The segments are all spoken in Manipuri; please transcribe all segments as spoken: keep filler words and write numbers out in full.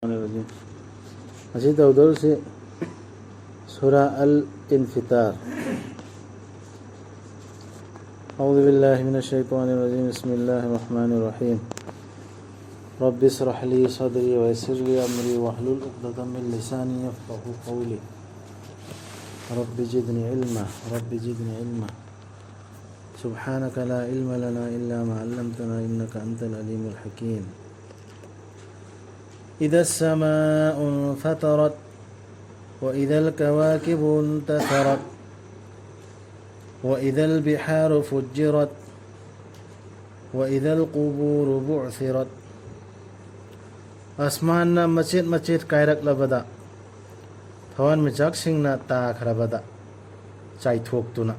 ꯉꯁꯤ ꯇꯧꯗꯧꯔꯤꯁꯤ ꯁꯨꯔꯥ ꯑꯜ ꯏꯟꯐꯤꯇꯥꯔ꯫ أعوذ بالله من الشيطان الرجيم. بسم الله الرحمن الرحيم. رب اشرح لي صدري ويسر لي أمري واحلل عقدة من لساني يفقهوا قولي. رب زدني علما، رب زدني علما. سبحانك لا علم لنا إلا ما علمتنا إنك أنت العليم الحكيم. إذا السماء انفطرت، وإذا الكواكب انتثرت، وإذا البحار فجرت، وإذا القبور بعثرت. ꯑꯁꯃꯥꯟꯅ ꯃꯆꯦꯠ ꯃꯆꯦꯠ ꯀꯥꯏꯔꯛꯂꯕꯗ, ꯊꯋꯥꯟꯃꯤꯆꯥꯛꯁꯤꯡꯅ ꯇꯥꯈ꯭ꯔꯕꯗ ꯆꯥꯏꯊꯣꯛꯇꯨꯅ,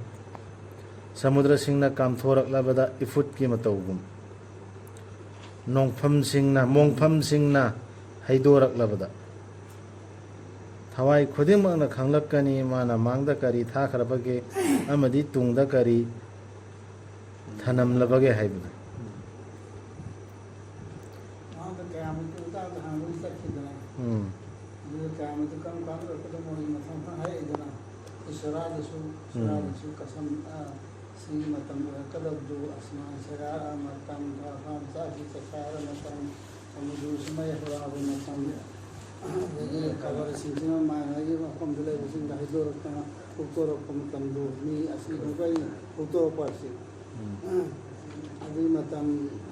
ꯁꯃꯨꯗ꯭ꯔꯁꯤꯡꯅ ꯀꯥꯝꯊꯣꯔꯛꯂꯕꯗ ꯏꯐꯨꯠꯀꯤ ꯃꯇꯧꯒꯨꯝ, ꯅꯣꯡꯐꯝꯁꯤꯡꯅ, ꯃꯣꯡꯐꯝꯁꯤꯡꯅ ꯍꯩꯗꯣꯔꯛꯂꯕꯗ, ꯊꯋꯥꯏ ꯈꯨꯗꯤꯡꯃꯛꯅ ꯈꯪꯂꯛꯀꯅꯤ ꯃꯥꯅ ꯃꯥꯡꯗ ꯀꯔꯤ ꯊꯥꯈ꯭ꯔꯕꯒꯦ ꯑꯃꯗꯤ ꯇꯨꯡꯗ ꯀꯔꯤ ꯊꯅꯝꯂꯕꯒꯦ ꯍꯥꯏꯕꯗꯨ꯫ ꯃꯥꯡꯗ ꯀꯌꯥꯃꯨꯛꯀꯤ ꯃꯇꯥꯡꯗ ꯍꯥꯟꯅ ꯆꯠꯈꯤꯗꯅ꯫ ꯎꯝ꯫ ꯑꯗꯨꯒ ꯀꯌꯥꯃꯨꯛꯇꯤ ꯀꯔꯝ ꯀꯥꯟꯗ ꯑꯣꯏꯔꯛꯀꯗꯕꯅꯣ ꯍꯥꯏꯕ ꯃꯊꯪ ꯃꯊꯪ ꯍꯥꯏꯔꯛꯏꯗꯅ꯫ ꯁꯨꯔꯥꯗꯁꯨ, ꯎꯝ꯫ ꯁꯨꯔꯥꯗꯁꯨ ꯀꯁꯝ, ꯑ, ꯁꯤꯒꯤ ꯃꯇꯝ ꯑꯣꯏꯔꯛꯀꯗꯕꯗꯨ, ꯑꯁꯃꯥꯟ ꯁꯦꯒꯥꯏꯔꯛꯑ ꯃꯇꯝ, ꯊꯋꯥꯟꯃꯤꯆꯥꯛꯁꯤ ꯆꯦꯈꯥꯏꯔ ꯃꯇꯝ, ꯁꯃꯨꯗ꯭ꯔꯁꯨ ꯃꯩ ꯍꯧꯔꯛꯑꯕ ꯃꯇꯝ, ꯑꯗꯒꯤ ꯀꯕꯔꯁꯤꯡꯁꯤꯅ ꯃꯥꯏ ꯃꯥꯏꯒꯤ ꯃꯐꯝꯗ ꯂꯩꯕꯁꯤꯡꯗ ꯍꯩꯗꯣꯔꯛꯇꯅ ꯍꯨꯠꯇꯣꯔꯛꯄ ꯃꯇꯝꯗꯨ, ꯃꯤ ꯑꯁꯤꯕ ꯃꯈꯩ ꯍꯨꯠꯇꯣꯔꯛꯄ ꯑꯁꯤ꯫ ꯎꯝ꯫ ꯑꯗꯨꯒꯤ ꯃꯇꯝ,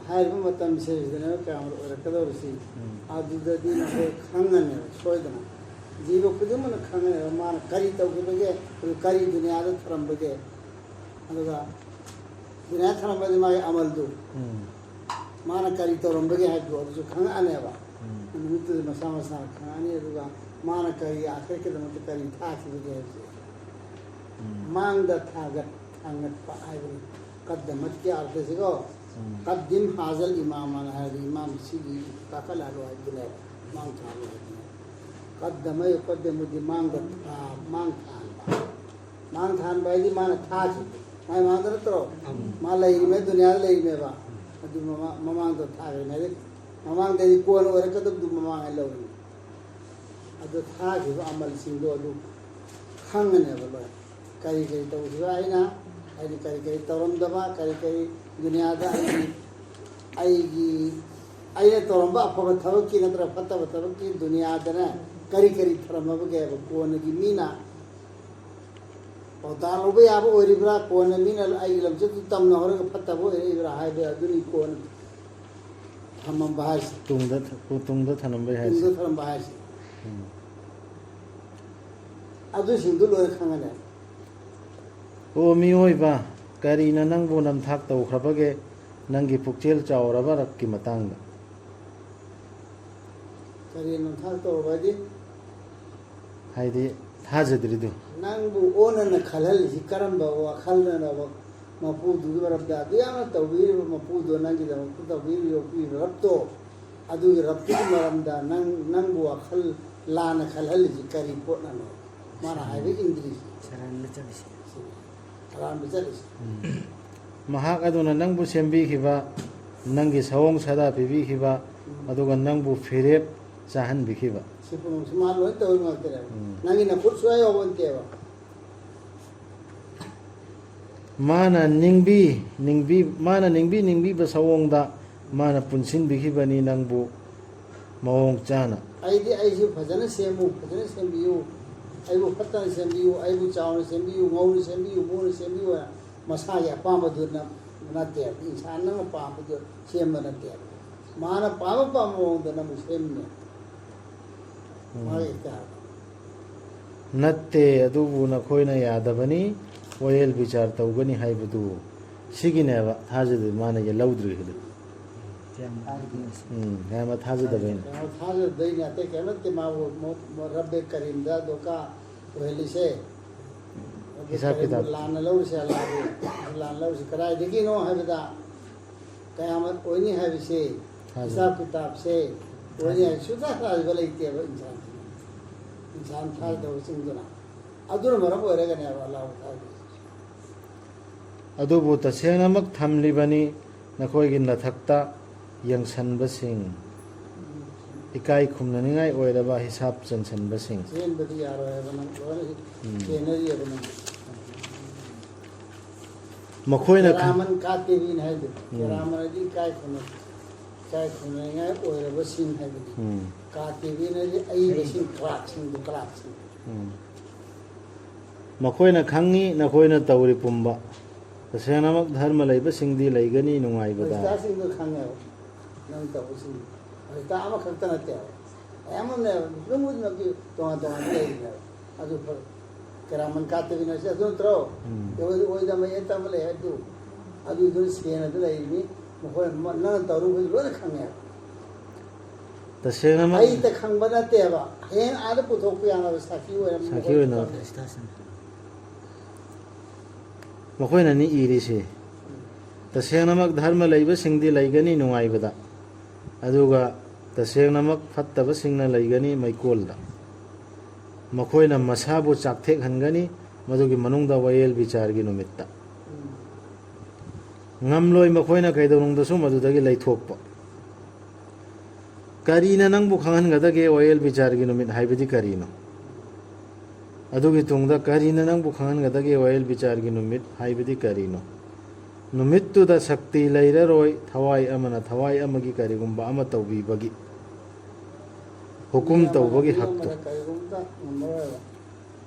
ꯍꯥꯏꯔꯤꯕ ꯃꯇꯝꯁꯦ ꯁꯤꯗꯅꯦꯕ ꯀꯌꯥꯝ ꯑꯣꯏꯔꯛꯀꯗꯧꯔꯤꯁꯤ꯫ ꯎꯝ꯫ ꯑꯗꯨꯗꯗꯤ ꯃꯈꯣꯏ ꯈꯪꯉꯅꯦꯕ ꯁꯣꯏꯗꯅ꯫ ꯖꯤꯕ ꯈꯨꯗꯤꯡꯃꯛꯅ ꯈꯪꯉꯅꯦꯕ ꯃꯥꯅ ꯀꯔꯤ ꯇꯧꯈꯤꯕꯒꯦ, ꯑꯗꯨ ꯀꯔꯤ ꯗꯨꯅꯤꯌꯥꯗ ꯊꯔꯝꯕꯒꯦ꯫ ꯑꯗꯨꯒ ꯗꯨꯅꯤꯌꯥ ꯊꯔꯝꯕꯗꯤ ꯃꯥꯒꯤ ꯑꯃꯜꯗꯨ꯫ ꯎꯝ꯫ ꯃꯥꯅ ꯀꯔꯤ ꯇꯧꯔꯝꯕꯒꯦ ꯍꯥꯏꯕꯗꯨ ꯑꯗꯨꯁꯨ ꯈꯪꯉꯛꯑꯅꯦꯕ꯫ ꯎꯝ꯫ ꯅꯨꯃꯤꯠꯇꯨꯗ ꯃꯁꯥ ꯃꯁꯥꯅ ꯈꯪꯉꯛꯑꯅꯤ꯫ ꯑꯗꯨꯒ ꯃꯥꯅ ꯀꯔꯤ ꯑꯥꯈꯤꯔꯠꯀꯤꯗꯃꯛꯇ ꯀꯔꯤ ꯊꯥꯈꯤꯕꯒꯦ ꯍꯥꯏꯕꯁꯦ꯫ ꯎꯝ꯫ ꯃꯥꯡꯗ ꯊꯥꯒꯠ ꯊꯥꯡꯒꯠꯄ ꯍꯥꯏꯕꯅꯤ꯫ ꯀꯗꯃꯠꯀꯤ ꯑꯥꯔꯊꯁꯤꯀꯣ꯫ ꯎꯝ꯫ ꯀꯗꯤꯝ ꯍꯥꯖꯜ ꯏꯃꯥꯝ ꯑꯅ ꯍꯥꯏꯔꯗꯤ ꯏꯃꯥꯝ ꯁꯤꯒꯤ ꯀꯥꯈꯠꯍꯜꯂꯣ ꯍꯥꯏꯕꯗꯨꯅꯦꯕ꯫ ꯃꯥꯡ ꯊꯥꯍꯜꯂꯣ ꯍꯥꯏꯕꯗꯨꯅꯦꯕ꯫ ꯀꯗꯃ ꯌꯨꯀꯗꯃꯨꯗꯤ ꯃꯥꯡꯗ ꯊꯥ-, ꯃꯥꯡ ꯊꯥꯍꯟꯕ꯫ ꯃꯥꯡ ꯊꯥꯍꯟꯕ ꯍꯥꯏꯗꯤ ꯃꯥꯅ ꯊꯥꯈꯤꯕ꯫ ꯃꯥꯏ ꯃꯥꯡꯗ ꯅꯠꯇ꯭ꯔꯣ? ꯎꯝ꯫ ꯃꯥ ꯂꯩꯔꯤꯃꯦ, ꯗꯨꯅꯤꯌꯥꯗ ꯂꯩꯔꯤꯃꯦꯕ꯫ ꯑꯗꯨ ꯃꯃꯥ-, ꯃꯃꯥꯡꯗ ꯊꯥꯈ꯭ꯔꯤꯃꯦ ꯍꯥꯏꯗꯤ ꯃꯃꯥꯡꯗꯗꯤ ꯀꯣꯟꯅ ꯑꯣꯏꯔꯛꯀꯗꯕꯗꯨ ꯃꯃꯥꯡ ꯍꯥꯏ ꯂꯧꯔꯤꯅꯤ꯫ ꯑꯗꯨ ꯊꯥꯈꯤꯕ ꯑꯃꯜꯁꯤꯡꯗꯣ ꯑꯗꯨ ꯈꯪꯒꯅꯦꯕ ꯂꯣꯏ꯫ ꯀꯔꯤ ꯀꯔꯤ ꯇꯧꯈꯤꯕ ꯑꯩꯅ, ꯑꯩꯅ ꯀꯔꯤ ꯀꯔꯤ ꯇꯧꯔꯝꯗꯕ, ꯀꯔꯤ ꯀꯔꯤ ꯗꯨꯅꯤꯌꯥꯗ ꯑꯩꯒꯤ, ꯑꯩꯒꯤ, ꯑꯩꯅ ꯇꯧꯔꯝꯕ ꯑꯐꯕ ꯊꯕꯛꯀꯤ ꯅꯠꯇ꯭ꯔꯒ ꯐꯠꯇꯕ ꯊꯕꯛꯀꯤ ꯗꯨꯅꯤꯌꯥꯗꯅ ꯀꯔꯤ ꯀꯔꯤ ꯊꯔꯝꯃꯕꯒꯦ ꯍꯥꯏꯕ ꯀꯣꯟꯅꯒꯤ ꯃꯤꯅ ꯄꯥꯎꯇꯥꯛ ꯂꯧꯕ ꯌꯥꯕ ꯑꯣꯏꯔꯤꯕ꯭ꯔꯥ, ꯀꯣꯟꯅ ꯃꯤꯅ ꯑꯩꯒꯤ ꯂꯝꯆꯠꯇꯨ ꯇꯝꯅ ꯍꯧꯔꯒ ꯐꯠꯇꯕ ꯑꯣꯏꯔꯛꯏꯕ꯭ꯔꯥ ꯍꯥꯏꯕ ꯑꯗꯨꯅꯤ ꯀꯣꯟꯅ ꯊꯝꯃꯝꯕ ꯍꯥꯏꯁꯦ꯫ ꯇꯨꯡꯗ ꯊ-, ꯇꯨꯡꯗ ꯊꯝꯃꯝꯕꯩ ꯍꯥꯏꯁꯦ꯫ ꯇꯨꯡꯗ ꯊꯝꯃꯝꯕ ꯍꯥꯏꯁꯦ꯫ ꯎꯝ꯫ ꯑꯗꯨꯁꯤꯡꯗꯨ ꯂꯣꯏꯅ ꯈꯪꯉꯅꯤ꯫ ꯑꯣ ꯃꯤꯑꯣꯏꯕ, ꯀꯔꯤꯅ ꯅꯪꯕꯨ ꯅꯝꯊꯥꯛ ꯇꯧꯈ꯭ꯔꯕꯒꯦ, ꯅꯪꯒꯤ ꯄꯨꯛꯆꯦꯜ ꯆꯥꯎꯔꯕ ꯔꯛꯀꯤ ꯃꯇꯥꯡꯗ? ꯀꯔꯤ ꯅꯝꯊꯥꯛ ꯇꯧꯔꯕ ꯍꯥꯏꯗꯤ? ꯍꯥꯏꯗꯤ ꯊꯥꯖꯗ꯭ꯔꯤꯗꯨ꯫ ꯅꯪꯕꯨ ꯑꯣꯟꯅꯅ ꯈꯜꯍꯜꯂꯤꯁꯤ ꯀꯔꯝꯕ ꯋꯥꯈꯜꯅꯅꯣꯕ? ꯃꯄꯨꯗꯨꯒꯤ ꯃꯔꯝꯗ ꯑꯗꯨ ꯌꯥꯝꯅ ꯇꯧꯕꯤꯔꯤꯕ ꯃꯄꯨꯗꯣ, ꯅꯪꯒꯤꯗꯃꯛꯇ ꯇꯧꯕꯤꯔꯤꯕ ꯌꯣꯛꯄꯤꯔꯤꯕ ꯔꯕꯇꯣ, ꯑꯗꯨꯒꯤ ꯔꯕꯇꯨꯒꯤ ꯃꯔꯝꯗ ꯅꯪ, ꯅꯪꯕꯨ ꯋꯥꯈꯜ ꯂꯥꯟꯅ ꯈꯜꯍꯜꯂꯤꯁꯤ ꯀꯔꯤ ꯄꯣꯠꯅꯅꯣ? ꯃꯥꯅ ꯍꯥꯏꯕ ꯏꯟꯗ꯭ꯔꯤꯁꯤ꯫ ꯁꯔꯥꯟꯅ ꯆꯠꯂꯤꯁꯤ꯫ ꯁꯤꯅꯤ꯫ ꯑꯔꯥꯟꯕ ꯆꯠꯂꯤꯁꯤ꯫ ꯎꯝ꯫ ꯃꯍꯥꯛ ꯑꯗꯨꯅ ꯅꯪꯕꯨ ꯁꯦꯝꯕꯤꯈꯤꯕ, ꯅꯪꯒꯤ ꯁꯑꯣꯡ ꯁꯥꯗꯥ ꯄꯤꯕꯤꯈꯤꯕ, ꯎꯝ꯫ ꯑꯗꯨꯒ ꯅꯪꯕꯨ ꯐꯤꯔꯦꯞ ꯆꯥꯍꯟꯕꯤꯈꯤꯕ꯫ ꯁꯤ ꯄꯨꯝꯅꯃꯛꯁꯤ ꯃꯥ ꯂꯣꯏ ꯇꯧꯔꯤ ꯉꯥꯛꯇꯅꯦꯕ꯫ ꯎꯝ꯫ ꯅꯪꯒꯤ ꯅꯈꯨꯠ ꯁꯨꯡꯌꯥ ꯌꯥꯎꯕ ꯅꯠꯇꯦꯕ꯫ ꯃꯥꯅ ꯅꯤꯡꯕꯤ, ꯅꯤꯡꯕꯤ, ꯃꯥꯅ ꯅꯤꯡꯕꯤ ꯅꯤꯡꯕꯤꯕ ꯁꯑꯣꯡꯗ ꯃꯥꯅ ꯄꯨꯟꯁꯤꯟꯕꯤꯈꯤꯕꯅꯤ ꯅꯪꯕꯨ ꯃꯑꯣꯡ ꯆꯥꯅ꯫ ꯑꯩꯗꯤ ꯑꯩꯁꯨ ꯐꯖꯅ ꯁꯦꯝꯃꯨ, ꯐꯖꯅ ꯁꯦꯝꯕꯤꯌꯨ, ꯑꯩꯕꯨ ꯐꯠꯇꯅ ꯁꯦꯝꯕꯤꯌꯨ, ꯑꯩꯕꯨ ꯆꯥꯎꯅ ꯁꯦꯝꯕꯤꯌꯨ, ꯉꯧꯅ ꯁꯦꯝꯕꯤꯌꯨ, ꯃꯨꯅ ꯁꯦꯝꯕꯤꯌꯨ ꯍꯥꯏꯅ ꯃꯁꯥꯒꯤ ꯑꯄꯥꯝꯕꯗꯨ ꯅ-, ꯅꯠꯇꯦꯕ꯫ ꯏꯟꯁꯥꯟ ꯅꯪꯅ ꯄꯥꯝꯕꯗꯨ ꯁꯦꯝꯕ ꯅꯠꯇꯦꯕ꯫ ꯃꯥꯅ ꯄꯥꯝꯕ ꯄꯥꯝꯕ ꯃꯑꯣꯡꯗ ꯅꯪꯕꯨ ꯁꯦꯝꯃꯤꯅꯦ꯫ ꯎꯝ꯫ ꯃꯥꯒꯤ ꯏꯈꯇꯤꯌꯥꯔꯗ꯫ ꯅꯠꯇꯦ, ꯑꯗꯨꯕꯨ ꯅꯈꯣꯏꯅ ꯌꯥꯗꯕꯅꯤ, ꯋꯥꯌꯦꯜ ꯕꯤꯆꯥꯔ ꯇꯧꯒꯅꯤ ꯍꯥꯏꯕꯗꯨ꯫ ꯁꯤꯒꯤꯅꯦꯕ ꯊꯥꯖꯗꯕ ꯃꯥꯅ ꯂꯧꯗ꯭ꯔꯤꯗꯨ꯫ ꯌꯥꯝ ꯎꯝ, ꯌꯥꯝꯅ ꯊꯥꯖꯗꯕꯩꯅꯦ꯫ ꯀꯩꯅꯣ ꯊꯥꯖꯗꯕꯩꯅꯦ, ꯑꯇꯩ ꯀꯩꯝ ꯅꯠꯇꯦ꯫ ꯃꯥꯕꯨ ꯃꯣ-, ꯃꯣ-, ꯔꯕꯦ ꯀꯔꯤꯝꯗ ꯗꯣꯀꯥ ꯑꯣꯏꯍꯜꯂꯤꯁꯦ꯫ ꯍꯤꯁꯥꯕ ꯀꯔꯤꯝ ꯀꯤꯇꯥꯕ꯫ ꯂꯥꯟꯅ ꯂꯧꯔꯤꯁꯦ ꯑꯜꯂꯥꯍꯕꯨ꯫ ꯂꯥꯟꯅ ꯂꯧꯔꯤꯁꯦ ꯀꯗꯥꯏꯗꯒꯤꯅꯣ ꯍꯥꯏꯕꯗ, ꯀꯌꯥꯃꯠ ꯑꯣꯏꯅꯤ ꯍꯥꯏꯕꯁꯦ, ꯊꯥꯖ-, ꯍꯤꯁꯥꯕ ꯀꯤꯇꯥꯕꯁꯦ ꯑꯣꯏꯅꯤ ꯊꯥꯖ-, ꯍꯥꯏꯕ ꯁꯨꯡꯊꯥ ꯊꯥꯖꯕ ꯂꯩꯇꯦꯕ ꯏꯟꯁꯥꯟꯁꯦ꯫ ꯏꯟꯁꯥꯟ ꯊꯥꯖꯗꯕꯁꯤꯡꯗꯨꯅ꯫ ꯑꯗꯨꯅ ꯃꯔꯝ ꯑꯣꯏꯔꯒꯅꯦꯕ ꯑꯜꯂꯥꯍꯕꯨ ꯊꯥꯖꯗ꯭ꯔꯤꯁꯦ꯫ ꯑꯗꯨꯕꯨ ꯇꯁꯦꯡꯅꯃꯛ ꯊꯝꯂꯤꯕꯅꯤ ꯅꯈꯣꯏꯒꯤ ꯅꯊꯛꯇ ꯌꯦꯡꯁꯟꯕꯁꯤꯡ, ꯏꯀꯥꯏ ꯈꯨꯝꯅꯅꯤꯡꯉꯥꯏ ꯑꯣꯏꯔꯕ ꯍꯤꯁꯥꯞ ꯆꯟꯁꯟꯕꯁꯤꯡ꯫ ꯆꯦꯟꯕꯗꯤ ꯌꯥꯔꯣꯏ ꯍꯥꯏꯕ ꯅꯪ ꯂꯣꯏꯅ ꯎꯝ꯫ ꯆꯦꯟꯅꯔꯤꯑꯕ ꯅꯪ꯫ ꯃꯈꯣꯏꯅ ꯈ- ꯀꯦꯔꯥꯃꯟ ꯀꯥꯇꯦꯕꯤꯟ ꯍꯥꯏꯗꯣ꯫ ꯎꯝ꯫ ꯀꯦꯔꯥꯃꯟ ꯍꯥꯏꯗꯤ ꯏꯀꯥꯏ ꯈꯨꯝꯅ-, ꯏꯀꯥꯏ ꯈꯨꯝꯅꯅꯤꯡꯉꯥꯏ ꯑꯣꯏꯔꯕꯁꯤꯡ ꯍꯥꯏꯕꯅꯤ꯫ ꯎꯝ꯫ ꯀꯥꯇꯦꯕꯤꯟ ꯍꯥꯏꯗꯤ ꯑꯏꯕꯁꯤꯡ, ꯀ꯭ꯂꯥꯔꯛꯁꯤꯡꯗꯣ, ꯀ꯭ꯂꯥꯔꯛꯁꯤꯡ꯫ ꯎꯝ꯫ ꯃꯈꯣꯏꯅ ꯈꯪꯉꯤ ꯅꯈꯣꯏꯅ ꯇꯧꯔꯤ ꯄꯨꯝꯕ꯫ ꯇꯁꯦꯡꯅꯃꯛ ꯙꯔꯃ ꯂꯩꯕꯁꯤꯡꯗꯤ ꯂꯩꯒꯅꯤ ꯅꯨꯡꯉꯥꯏꯕꯗ꯫ ꯄ꯭ꯔꯖꯥꯁꯤꯡꯗꯣ ꯈꯪꯉꯦꯕ ꯅꯪ ꯇꯧꯕꯁꯤꯡꯗꯣ꯫ ꯄ꯭ꯔꯖꯥ ꯑꯃꯈꯛꯇ ꯅꯠꯇꯦꯕ꯫ ꯃꯌꯥꯝ ꯑꯃꯅꯦꯕ꯫ ꯃꯤꯄꯨꯝ ꯈꯨꯗꯤꯡꯃꯛꯀꯤ ꯇꯣꯉꯥꯟ ꯇꯣꯉꯥꯟꯕ ꯂꯩꯔꯤꯅꯦꯕ꯫ ꯑꯗꯨ ꯐ-, ꯀꯦꯔꯥꯃꯟ ꯀꯥꯇꯦꯕꯤꯟ ꯍꯥꯏꯁꯦ ꯑꯗꯨ ꯅꯠꯇ꯭ꯔꯣ? ꯎꯝ꯫ ꯑꯣꯏ-, ꯑꯣꯏꯗꯕ ꯌꯦꯠꯇꯕ ꯂꯩ ꯍꯥꯏꯗꯨ꯫ ꯑꯗꯨꯗꯨꯅ ꯁꯦꯡꯅꯗ ꯂꯩꯔꯤꯅꯤ꯫ ꯃꯈꯣꯏ ꯃ-, ꯅꯪꯅ ꯇꯧꯔꯨꯕꯗꯨ ꯂꯣꯏꯅ ꯈꯪꯉꯦꯕ꯫ ꯇꯁꯦꯡꯅꯃꯛ ꯑꯩꯇ ꯈꯪꯕ ꯅꯠꯇꯦꯕ꯫ ꯍꯌꯦꯡ ꯑꯥꯗ ꯄꯨꯊꯣꯛꯄ ꯌꯥꯅꯕ ꯁꯥꯈꯤ ꯑꯣꯏꯅꯕ ꯁꯥꯈꯤ ꯃꯈꯣꯏ ꯑꯣꯏꯅꯕ꯫ ꯈꯪꯉꯦ꯫ ꯃꯈꯣꯏꯅꯅꯤ ꯏꯔꯤꯁꯤ꯫ ꯇꯁꯦꯡꯅꯃꯛ ꯙꯔꯃ ꯂꯩꯕꯁꯤꯡꯗꯤ ꯂꯩꯒꯅꯤ ꯅꯨꯡꯉꯥꯏꯕꯗ, ꯑꯗꯨꯒ ꯇꯁꯦꯡꯅꯃꯛ ꯐꯠꯇꯕꯁꯤꯡꯅ ꯂꯩꯒꯅꯤ ꯃꯩꯀꯣꯜꯗ꯫ ꯃꯈꯣꯏꯅ ꯃꯁꯥꯕꯨ ꯆꯥꯛꯊꯦꯛꯍꯟꯒꯅꯤ ꯃꯗꯨꯒꯤ ꯃꯅꯨꯡꯗ ꯋꯥꯌꯦꯜ ꯕꯤꯆꯥꯔꯒꯤ ꯅꯨꯃꯤꯠꯇ꯫ ꯉꯝꯂꯣꯏ ꯃꯈꯣꯏꯅ ꯀꯩꯗꯧꯅꯨꯡꯗꯁꯨ ꯃꯗꯨꯗꯒꯤ ꯂꯩꯊꯣꯛꯄ꯫ ꯀꯔꯤꯅ ꯅꯪꯕꯨ ꯈꯪꯍꯟꯒꯗꯒꯦ ꯋꯥꯌꯦꯜ ꯕꯤꯆꯥꯔꯒꯤ ꯅꯨꯃꯤꯠ ꯍꯥꯏꯕꯗꯤ ꯀꯔꯤꯅꯣ? ꯑꯗꯨꯒꯤ ꯇꯨꯡꯗ ꯀꯔꯤꯅ ꯅꯪꯕꯨ ꯈꯪꯍꯟꯒꯗꯒꯦ ꯋꯥꯌꯦꯜ ꯕꯤꯆꯥꯔꯒꯤ ꯅꯨꯃꯤꯠ ꯍꯥꯏꯕꯗꯤ ꯀꯔꯤꯅꯣ? ꯅꯨꯃꯤꯠꯇꯨꯗ ꯁꯛꯇꯤ ꯂꯩꯔꯔꯣꯏ ꯊꯋꯥꯏ ꯑꯃꯅ ꯊꯋꯥꯏ ꯑꯃꯒꯤ ꯀꯔꯤꯒꯨꯝꯕ ꯑꯃ ꯇꯧꯕꯤꯕꯒꯤ꯫ ꯍꯨꯀꯨꯝ ꯇꯧꯕꯒꯤ ꯍꯛꯇꯣ꯫ ꯀꯔꯤꯒꯨꯝꯕ ꯉꯝꯃꯔꯣꯏꯕ꯫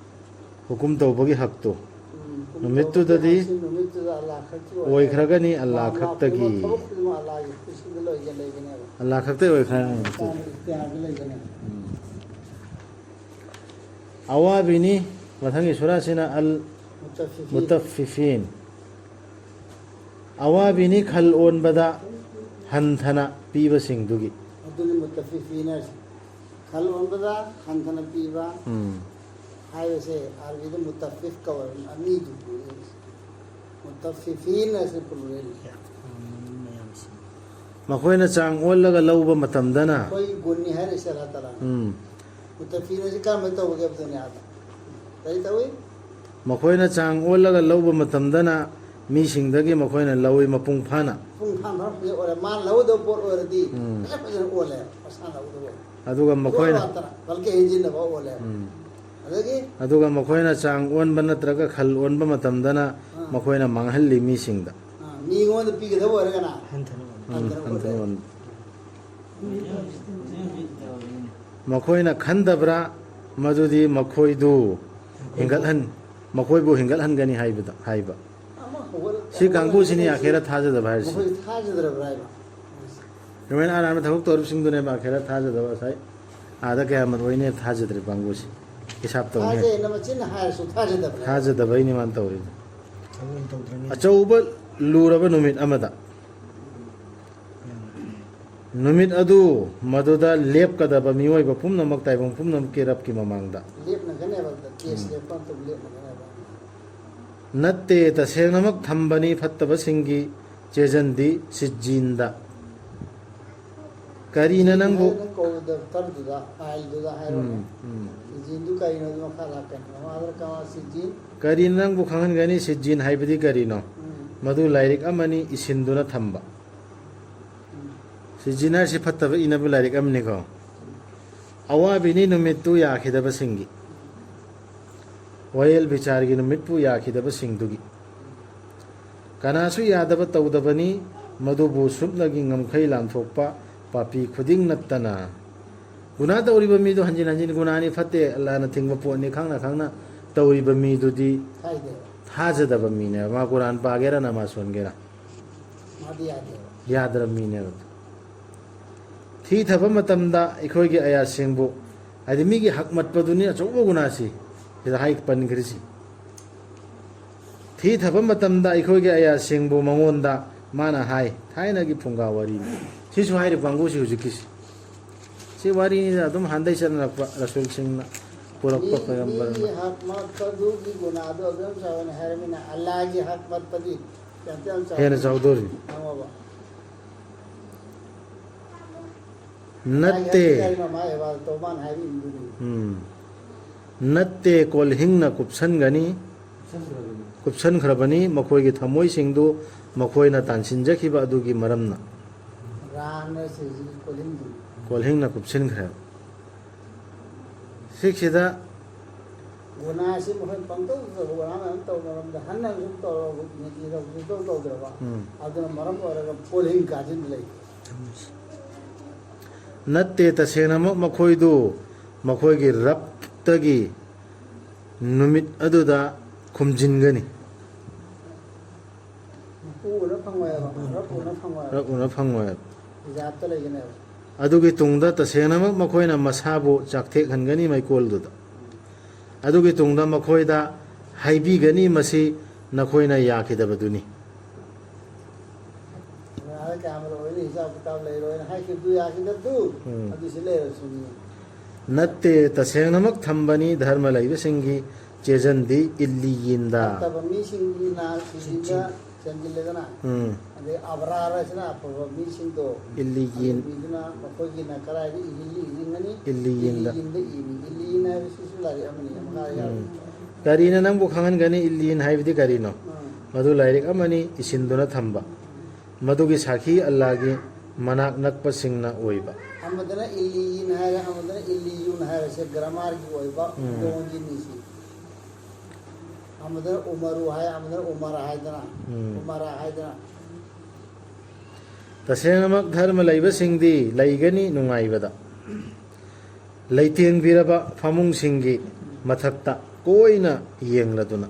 ꯍꯨꯀꯨꯝ ꯇꯧꯕꯒꯤ ꯍꯛꯇꯣ꯫ ꯎꯝ, ꯍꯨꯀꯨꯝ ꯅꯨꯃꯤꯠꯇꯨꯗꯗꯤ ꯇꯧꯕꯒꯤ ꯍꯛꯁꯤ ꯅꯨꯃꯤꯠꯇꯨꯗ ꯑꯜꯂꯥꯍ ꯈꯛꯀꯤ ꯑꯣꯏꯔꯦ꯫ ꯑꯣꯏꯈ꯭ꯔꯒꯅꯤ ꯑꯜꯂꯥꯍ ꯃꯥ-, ꯃꯥ ꯈꯛꯇꯒꯤ꯫ ꯄꯨꯝꯅꯃꯛ ꯊꯕꯛ ꯈꯨꯗꯤꯡꯃꯛ ꯑꯜꯂꯥꯍꯒꯤ ꯈꯨꯠꯁꯤꯗ ꯂꯣꯏꯅ ꯂꯩꯒꯅꯦꯕ꯫ ꯑꯜꯂꯥꯍ ꯈꯛꯇꯒꯤ ꯑꯣꯏꯈ꯭ꯔꯒꯅꯤ ꯅꯨꯃꯤꯠꯇꯨꯗꯤ꯫ ꯏꯈꯇꯤꯌꯥꯔꯗ ꯂꯩꯒꯅꯦꯕ꯫ ꯎꯝ꯫ ꯑꯋꯥꯕꯤꯅꯤ꯫ ꯃꯊꯪꯒꯤ ꯁꯨꯔꯥꯁꯤꯅ ꯑꯜ ꯃꯨꯇꯐꯤꯐꯤꯟ꯫ ꯃꯨꯇꯐꯤꯐꯤꯟ꯫ ꯑꯋꯥꯕꯤꯅꯤ ꯈꯜ ꯑꯣꯟꯕꯗ ꯍꯟꯊꯅ ꯄꯤꯕꯁꯤꯡꯗꯨꯒꯤ꯫ ꯑꯗꯨꯅꯤ ꯃꯨꯇꯐꯤꯐꯤꯟ ꯍꯥꯏꯁꯦ꯫ ꯈꯜ ꯑꯣꯟꯕꯗ ꯍꯟꯊꯅ ꯄꯤꯕ ꯎꯝ꯫ ꯍꯥꯏꯕꯁꯦ ꯑꯥꯔꯕꯤꯗ ꯃꯨꯇꯐꯤꯐ ꯀꯧꯋꯦ꯫ ꯑꯅꯤꯗꯨ ꯄꯨꯔꯛꯏ꯫ ꯃꯨꯇꯐꯤꯐꯤꯟ ꯍꯥꯏꯁꯦ ꯄꯨꯔꯛꯏ꯫ ꯃꯈꯣꯏꯅ ꯆꯥꯡ ꯑꯣꯜꯂꯒ ꯂꯧꯕ ꯃꯇꯝꯗꯅ꯫ ꯑꯩꯈꯣꯏꯒꯤ ꯒꯨꯟꯅꯤ ꯍꯥꯏꯔꯤꯁꯦ ꯑꯜꯂꯥꯍ ꯇꯥꯂꯥꯅ꯫ ꯎꯝ꯫ ꯃꯨꯇꯐꯤꯐꯤꯟ ꯍꯥꯏꯁꯦ ꯀꯔꯝꯕ ꯇꯧꯕꯒꯦ ꯍꯥꯏꯕꯗꯨꯅꯦ ꯑꯥꯗ꯫ ꯀꯔꯤ ꯇꯧꯏ? ꯃꯈꯣꯏꯅ ꯆꯥꯡ ꯑꯣꯜꯂꯒ ꯂꯧꯕ ꯃꯇꯝꯗꯅ ꯃꯤꯁꯤꯡꯗꯒꯤ ꯃꯈꯣꯏꯅ ꯂꯧꯏ ꯃꯄꯨꯡ ꯐꯥꯅ꯫ ꯄꯨꯡ ꯐꯥꯅ ꯐꯥꯅ ꯐꯖꯅ ꯑꯣꯜꯂꯦ꯫ ꯃꯥꯅ ꯂꯧꯒꯗꯕ ꯄꯣꯠ ꯑꯣꯏꯔꯗꯤ ꯎꯝ꯫ ꯐꯖ ꯐꯖꯅ ꯑꯣꯜꯂꯦ꯫ ꯃꯁꯥꯅ ꯂꯧꯒꯗꯕ ꯑꯣꯏꯔꯗꯤ꯫ ꯑꯗꯨꯒ ꯃꯈꯣꯏꯅ ꯋꯥꯠꯇꯅ ꯕꯜꯀꯤ ꯍꯦꯟꯖꯤꯟꯅꯕ ꯑꯣꯜꯂꯦ꯫ ꯎꯝ꯫ ꯑꯗꯒꯤ ꯑꯗꯨꯒ ꯃꯈꯣꯏꯅ ꯆꯥꯡ ꯑꯣꯟꯕ ꯅꯠꯇ꯭ꯔꯒ ꯈꯜ ꯑꯣꯟꯕ ꯃꯇꯝꯗꯅ ꯑꯥ꯫ ꯃꯈꯣꯏꯅ ꯃꯥꯡꯍꯜꯂꯤ ꯃꯤꯁꯤꯡꯗ꯫ ꯑꯥ, ꯃꯤꯉꯣꯟꯗ ꯄꯤꯒꯗꯕ ꯑꯣꯏꯔꯒꯅ ꯍꯟꯊꯅ ꯎꯝ, ꯍꯟꯊꯅ ꯍꯟꯊꯅ ꯑꯣꯜꯂꯦ꯫ ꯑꯣꯟꯕ꯫ ꯃꯈꯣꯏꯅ ꯈꯟꯗꯕ꯭ꯔꯥ ꯃꯗꯨꯗꯤ ꯃꯈꯣꯏꯗꯨ ꯍꯦꯟꯒꯠꯍꯟ ꯃꯈꯣꯏꯕꯨ ꯍꯦꯟꯒꯠꯍꯟꯒꯅꯤ ꯍꯥꯏꯕꯗ ꯍꯥꯏꯕ꯫ ꯑꯃ ꯍꯧꯒꯠꯂꯛ- ꯁꯤ ꯀꯥꯡꯕꯨꯁꯤꯅꯤ ꯍꯧꯒꯠꯂꯛꯄꯁꯦ ꯑꯈꯦꯔꯥ ꯊꯥꯖꯗꯕ ꯍꯥꯏꯔꯤꯁꯤ꯫ ꯃꯈꯣꯏ ꯊꯥꯖꯗ꯭ꯔꯕ꯭ꯔꯥ ꯍꯥꯏꯕ? ꯔꯣꯃꯦꯟ ꯑꯥꯔꯥꯝꯅ ꯊꯕꯛ ꯇꯧꯔꯤꯕꯁꯤꯡꯗꯨꯅꯦꯕ ꯑꯈꯦꯔꯥ ꯊꯥꯖꯗꯕ ꯉꯁꯥꯏ꯫ ꯑꯥꯗ ꯀꯌꯥꯃꯠ ꯑꯣꯏꯅꯦ ꯊꯥꯖꯗ꯭ꯔꯦ ꯀꯥꯡꯕꯨꯁꯤ꯫ ꯍꯤꯁꯥꯞ ꯇꯧꯅꯤ꯫ ꯊꯥꯖꯩꯅ ꯃꯆꯤꯟꯅ ꯍꯥꯏꯔꯁꯨ ꯊꯥꯖꯗꯕ꯭ꯔꯥ? ꯊꯥꯖꯗꯕꯩꯅꯤ ꯃꯥꯅ ꯇꯧꯔꯤꯗꯣ꯫ ꯊꯕꯛ ꯑꯣꯏꯅ ꯇꯧꯗ꯭ꯔꯕꯅꯤꯅ꯫ ꯑꯆꯧꯕ ꯂꯨꯔꯕ ꯅꯨꯃꯤꯠ ꯑꯃꯗ ꯅꯨꯃꯤꯠ ꯑꯗꯨ ꯃꯗꯨꯗ ꯂꯦꯞꯀꯗꯕ ꯃꯤꯑꯣꯏꯕ ꯄꯨꯝꯅꯃꯛ ꯇꯥꯏꯕꯪ ꯄꯨꯝꯅꯃꯛꯀꯤ ꯔꯕꯀꯤ ꯃꯃꯥꯡꯗ꯫ ꯂꯦꯞꯅꯒꯅꯦꯕ꯫ ꯀꯦꯁ ꯂꯦꯞꯄ ꯃꯇꯝ ꯂꯦꯞꯅꯒꯅꯦꯕ꯫ ꯅꯠꯇꯦ, ꯇꯁꯦꯡꯅꯃꯛ ꯊꯝꯕꯅꯤ ꯐꯠꯇꯕꯁꯤꯡꯒꯤ ꯆꯦꯖꯟꯗꯤ ꯁꯤꯖꯤꯟꯗ꯫ ꯀꯔꯤꯅ ꯅꯪꯕꯨ ꯅꯪ ꯀꯧꯕ ꯗꯞꯇꯔꯗꯨꯗ, ꯐꯥꯏꯜꯗꯨꯗ ꯍꯥꯏꯔꯣꯅꯦ꯫ ꯎꯝ, ꯎꯝ꯫ ꯁꯤꯖꯤꯟꯗꯨ ꯀꯔꯤꯅꯣ ꯑꯗꯨ ꯃꯈꯥ ꯂꯥꯛꯀꯅꯤ꯫ ꯃꯃꯥꯗꯨꯅ ꯀꯃꯥ ꯁꯤꯖꯤꯟ? ꯀꯔꯤꯅ ꯅꯪꯕꯨ ꯈꯪꯍꯟꯒꯅꯤ ꯁꯤꯖꯤꯟ ꯍꯥꯏꯕꯗꯤ ꯀꯔꯤꯅꯣ? ꯎꯝ꯫ ꯃꯗꯨ ꯂꯥꯏꯔꯤꯛ ꯑꯃꯅꯤ ꯏꯁꯤꯟꯗꯨꯅ ꯊꯝꯕ꯫ ꯎꯝ꯫ ꯁꯤꯖꯤꯟ ꯍꯥꯏꯔꯤꯁꯤ ꯐꯠꯇꯕ ꯏꯅꯕ ꯂꯥꯏꯔꯤꯛ ꯑꯃꯅꯤꯀꯣ꯫ ꯑꯋꯥꯕꯤꯅꯤ ꯅꯨꯃꯤꯠꯇꯨ ꯌꯥꯈꯤꯗꯕꯁꯤꯡꯒꯤ꯫ ꯋꯥꯌꯦꯜ ꯕꯤꯆꯥꯔꯒꯤ ꯅꯨꯃꯤꯠꯄꯨ ꯌꯥꯈꯤꯗꯕꯁꯤꯡꯗꯨꯒꯤ꯫ ꯀꯅꯥꯁꯨ ꯌꯥꯗꯕ ꯇꯧꯗꯕꯅꯤ, ꯃꯗꯨꯕꯨ ꯁꯨꯞꯅꯒꯤ ꯉꯝꯈꯩ ꯂꯥꯟꯊꯣꯛꯄ ꯄꯥꯄꯤ ꯈꯨꯗꯤꯡ ꯅꯠꯇꯅ꯫ ꯒꯨꯅꯥ ꯇꯧꯔꯤꯕ ꯃꯤꯗꯨ ꯍꯟꯖꯤꯟ ꯍꯟꯖꯤꯟ ꯒꯨꯅꯥꯅꯤ ꯐꯠꯇꯦ, ꯑꯜꯂꯥꯅ ꯊꯤꯡꯕ ꯄꯣꯠꯅꯤ ꯈꯪꯅ ꯈꯪꯅ ꯇꯧꯔꯤꯕ ꯃꯤꯗꯨꯗꯤ ꯍꯥꯏꯗꯦꯕ꯫ ꯊꯥꯖꯗꯕ ꯃꯤꯅꯦꯕ꯫ ꯃꯥ ꯀꯨꯔꯥꯟ ꯄꯥꯒꯦꯔꯥ ꯅꯃꯥꯖ ꯁꯣꯟꯒꯦꯔꯥ꯫ ꯃꯥꯗꯤ ꯌꯥꯗꯦꯕ꯫ ꯌꯥꯗ꯭ꯔꯕ ꯃꯤꯅꯦꯕ꯫ ꯊꯤ ꯊꯕ ꯃꯇꯝꯗ ꯑꯩꯈꯣꯏꯒꯤ ꯑꯌꯥꯁꯤꯡꯕꯨ, ꯍꯥꯏꯗꯤ ꯃꯤꯒꯤ ꯍꯛ ꯃꯠꯄꯗꯨꯅꯤ ꯑꯆꯧꯕ ꯒꯨꯅꯥꯁꯤ꯫ ꯁꯤꯗ ꯍꯥꯏ ꯄꯟꯈ꯭ꯔꯤꯁꯤ꯫ ꯊꯤ ꯊꯕ ꯃꯇꯝꯗ ꯑꯩꯈꯣꯏꯒꯤ ꯑꯌꯥꯁꯤꯡꯕꯨ ꯃꯉꯣꯟꯗ ꯃꯥꯅ ꯍꯥꯏ, ꯊꯥꯏꯅꯒꯤ ꯐꯨꯡꯒꯥ ꯋꯥꯔꯤꯅꯤ꯫ ꯁꯤꯁꯨ ꯍꯥꯏꯔꯤꯕ ꯀꯥꯡꯕꯨꯁꯤ ꯍꯧꯖꯤꯛꯀꯤꯁꯤ꯫ ꯁꯤ ꯋꯥꯔꯤꯅꯤꯗ ꯑꯗꯨꯝ ꯍꯥꯟꯗꯩ ꯆꯠꯅꯔꯛꯄ ꯔꯁꯨꯜꯁꯤꯡꯅ ꯄꯨꯔꯛꯄ ꯃꯤ- ꯄꯌꯒꯝꯕꯔꯅ꯫ ꯃꯤꯒꯤ ꯍꯛ ꯃꯠꯄꯗꯨꯒꯤ ꯒꯨꯅꯥꯗꯣ ꯑꯗꯨꯝ ꯆꯥꯎꯅ ꯍꯥꯏꯔꯃꯤꯅ ꯑꯜꯂꯥꯒꯤ ꯍꯛ ꯃꯠꯄꯗꯤ ꯌꯥꯝ ꯌꯥꯝ ꯆꯥꯎ-꯫ ꯍꯦꯟꯅ ꯆꯥꯎꯗꯣꯔꯤ꯫ ꯈꯪꯉꯕ? ꯅꯠꯇꯦ꯫ ꯀꯔꯤꯅꯣ ꯃꯥ ꯏꯕꯥꯗ ꯇꯧ ꯃꯥꯅ ꯍꯥꯏꯔꯤꯕꯗꯨꯅꯤ꯫ ꯎꯝ꯫ ꯅꯠꯇꯦ, ꯀꯣꯜꯍꯤꯡꯅ ꯀꯨꯞꯁꯟꯒꯅꯤ꯫ ꯀꯨꯞꯁꯟꯈ꯭ꯔꯕꯅꯤ꯫ ꯃꯈꯣꯏꯒꯤ ꯊꯃꯣꯏꯁꯤꯡꯗꯨ ꯃꯈꯣꯏꯅ ꯇꯥꯟꯁꯤꯟꯖꯈꯤꯕ ꯑꯗꯨꯒꯤ ꯃꯔꯝꯅ꯫ ꯔꯥꯅ ꯁꯤꯁꯤ ꯀꯣꯜꯍꯤꯡꯗꯨꯅꯤ꯫ ꯀꯣꯜꯍꯤꯡꯅ ꯀꯨꯞꯁꯤꯟꯈ꯭ꯔꯦ꯫ ꯁꯤꯛꯁꯤꯗ ꯒꯨꯅꯥꯁꯤ ꯃꯈꯣꯏ ꯄꯪꯇꯧ ꯇꯧꯕ, ꯒꯨꯅꯥ ꯃꯌꯥꯝ ꯇꯧꯕ ꯃꯔꯝꯗ ꯍꯟꯅ ꯁꯨꯝ ꯇꯧꯔꯒ ꯅꯤꯇꯤ ꯇꯧꯕꯁꯨ ꯇꯧ ꯇꯧꯗ꯭ꯔꯕ꯫ ꯎꯝ꯫ ꯑꯗꯨꯅ ꯃꯔꯝ ꯑꯣꯏꯔꯒ ꯀꯣꯜꯍꯤꯡ ꯀꯥꯁꯤꯟꯗ ꯂꯩ꯫ ꯅꯠꯇꯦ, ꯇꯁꯦꯡꯅꯃꯛ ꯃꯈꯣꯏꯗꯨ ꯃꯈꯣꯏꯒꯤ ꯔꯕꯇꯒꯤ ꯅꯨꯃꯤꯠ ꯑꯗꯨꯗ ꯈꯨꯝꯖꯤꯟꯒꯅꯤ꯫ ꯃꯄꯨ ꯎꯅ ꯐꯪꯉꯣꯏꯕ, ꯔꯕ ꯎꯅ ꯐꯪꯉꯣꯏꯕ꯫ ꯔꯕ ꯎꯅ ꯐꯪꯉꯣꯏꯕ꯫ ꯍꯤꯖꯥꯕꯇ ꯂꯩꯒꯅꯦꯕ꯫ ꯑꯗꯨꯒꯤ ꯇꯨꯡꯗ ꯇꯁꯦꯡꯅꯃꯛ ꯃꯈꯣꯏꯅ ꯃꯁꯥꯕꯨ ꯆꯥꯛꯊꯦꯛꯍꯟꯒꯅꯤ ꯃꯩꯀꯣꯜꯗꯨꯗ꯫ ꯑꯗꯨꯒꯤ ꯇꯨꯡꯗ ꯃꯈꯣꯏꯗ ꯍꯥꯏꯕꯤꯒꯅꯤ, "ꯃꯁꯤ ꯅꯈꯣꯏꯅ ꯌꯥꯈꯤꯗꯕꯗꯨꯅꯤ"꯫ ꯃꯌꯥꯝꯗ ꯀꯌꯥꯝ ꯂꯣꯏꯅ ꯍꯤꯁꯥꯕ ꯀꯤꯇꯥꯕ ꯂꯩꯔꯣꯏꯅ ꯍꯥꯏꯈꯤꯕꯗꯨ ꯌꯥꯈꯤꯗꯕꯗꯨ꯫ ꯎꯝ꯫ ꯑꯗꯨꯁꯨ ꯂꯩꯔꯁꯨꯅꯤ꯫ ꯅꯠꯇꯦ, ꯇꯁꯦꯡꯅꯃꯛ ꯊꯝꯕꯅꯤ ꯙꯔꯃ ꯂꯩꯕꯁꯤꯡꯒꯤ ꯆꯦꯖꯟꯗꯤ ꯏꯜꯂꯤꯌꯤꯟꯗ꯫ ꯐꯠꯇꯕ ꯃꯤꯁꯤꯡꯗꯨꯅ ꯁꯤꯖꯤꯟꯗ ꯆꯦꯟꯁꯤꯜꯂꯦꯗꯅ꯫ ꯎꯝ꯫ ꯑꯗꯩ ꯑꯕ꯭ꯔꯥꯔꯁꯤꯅ ꯑꯐꯕ ꯃꯤꯁꯤꯡꯗꯣ꯫ ꯏꯜꯂꯤꯌꯤꯟ꯫ ꯑꯗꯨ ꯃꯤꯗꯨꯅ ꯃꯈꯣꯏꯒꯤꯅ ꯀꯗꯥꯏꯗ ꯏꯜꯂꯤ ꯏꯟꯒꯅꯤ? ꯏꯜꯂꯤꯌꯤꯟꯗ꯫ ꯏꯜꯂꯤꯌꯤꯟꯗ ꯏꯅꯤ꯫ ꯏꯜꯂꯤꯌꯤꯟ ꯍꯥꯏꯕꯁꯤꯁꯨ ꯂꯥꯏꯔꯤꯛ ꯑꯃꯅꯤ꯫ ꯃꯈꯥ ꯌꯥꯎꯔꯤ꯫ ꯎꯝ꯫ ꯀꯔꯤꯅ ꯅꯪꯕꯨ ꯈꯪꯍꯟꯒꯅꯤ? ꯏꯜꯂꯤꯌꯤꯟ ꯍꯥꯏꯕꯗꯤ ꯀꯔꯤꯅꯣ? ꯎꯝ꯫ ꯃꯗꯨ ꯂꯥꯏꯔꯤꯛ ꯑꯃꯅꯤ, ꯏꯁꯤꯟꯗꯨꯅ ꯊꯝꯕ꯫ ꯃꯗꯨꯒꯤ ꯁꯥꯈꯤ ꯑꯜꯂꯥꯒꯤ ꯃꯅꯥꯛ ꯅꯛꯄꯁꯤꯡꯅ ꯑꯣꯏꯕ꯫ ꯑꯃꯗꯅ ꯏꯜꯂꯤꯌꯤꯟ ꯍꯥꯏꯔꯦ, ꯑꯃꯗꯅ ꯏꯜꯂꯤꯌꯨꯟ ꯍꯥꯏꯔꯁꯦ, ꯒ꯭ꯔꯥꯃꯥꯔꯒꯤ ꯑꯣꯏꯕ ꯎꯝ꯫ ꯃꯑꯣꯡꯒꯤꯅꯤ ꯁꯤ꯫ ꯑꯃꯗꯅ ꯎꯃꯔꯨ ꯍꯥꯏ, ꯑꯃꯗꯅ ꯎꯃꯔ ꯍꯥꯏꯗꯅ꯫ ꯎꯝ꯫ ꯎꯃꯔ ꯍꯥꯏꯗꯅ꯫ ꯇꯁꯦꯡꯅꯃꯛ ꯙꯔꯃ ꯂꯩꯕꯁꯤꯡꯗꯤ ꯂꯩꯒꯅꯤ ꯅꯨꯡꯉꯥꯏꯕꯗ, ꯂꯩꯇꯦꯡꯕꯤꯔꯕ ꯐꯃꯨꯡꯁꯤꯡꯒꯤ ꯃꯊꯛꯇ ꯀꯣꯏꯅ ꯌꯦꯡꯂꯗꯨꯅ꯫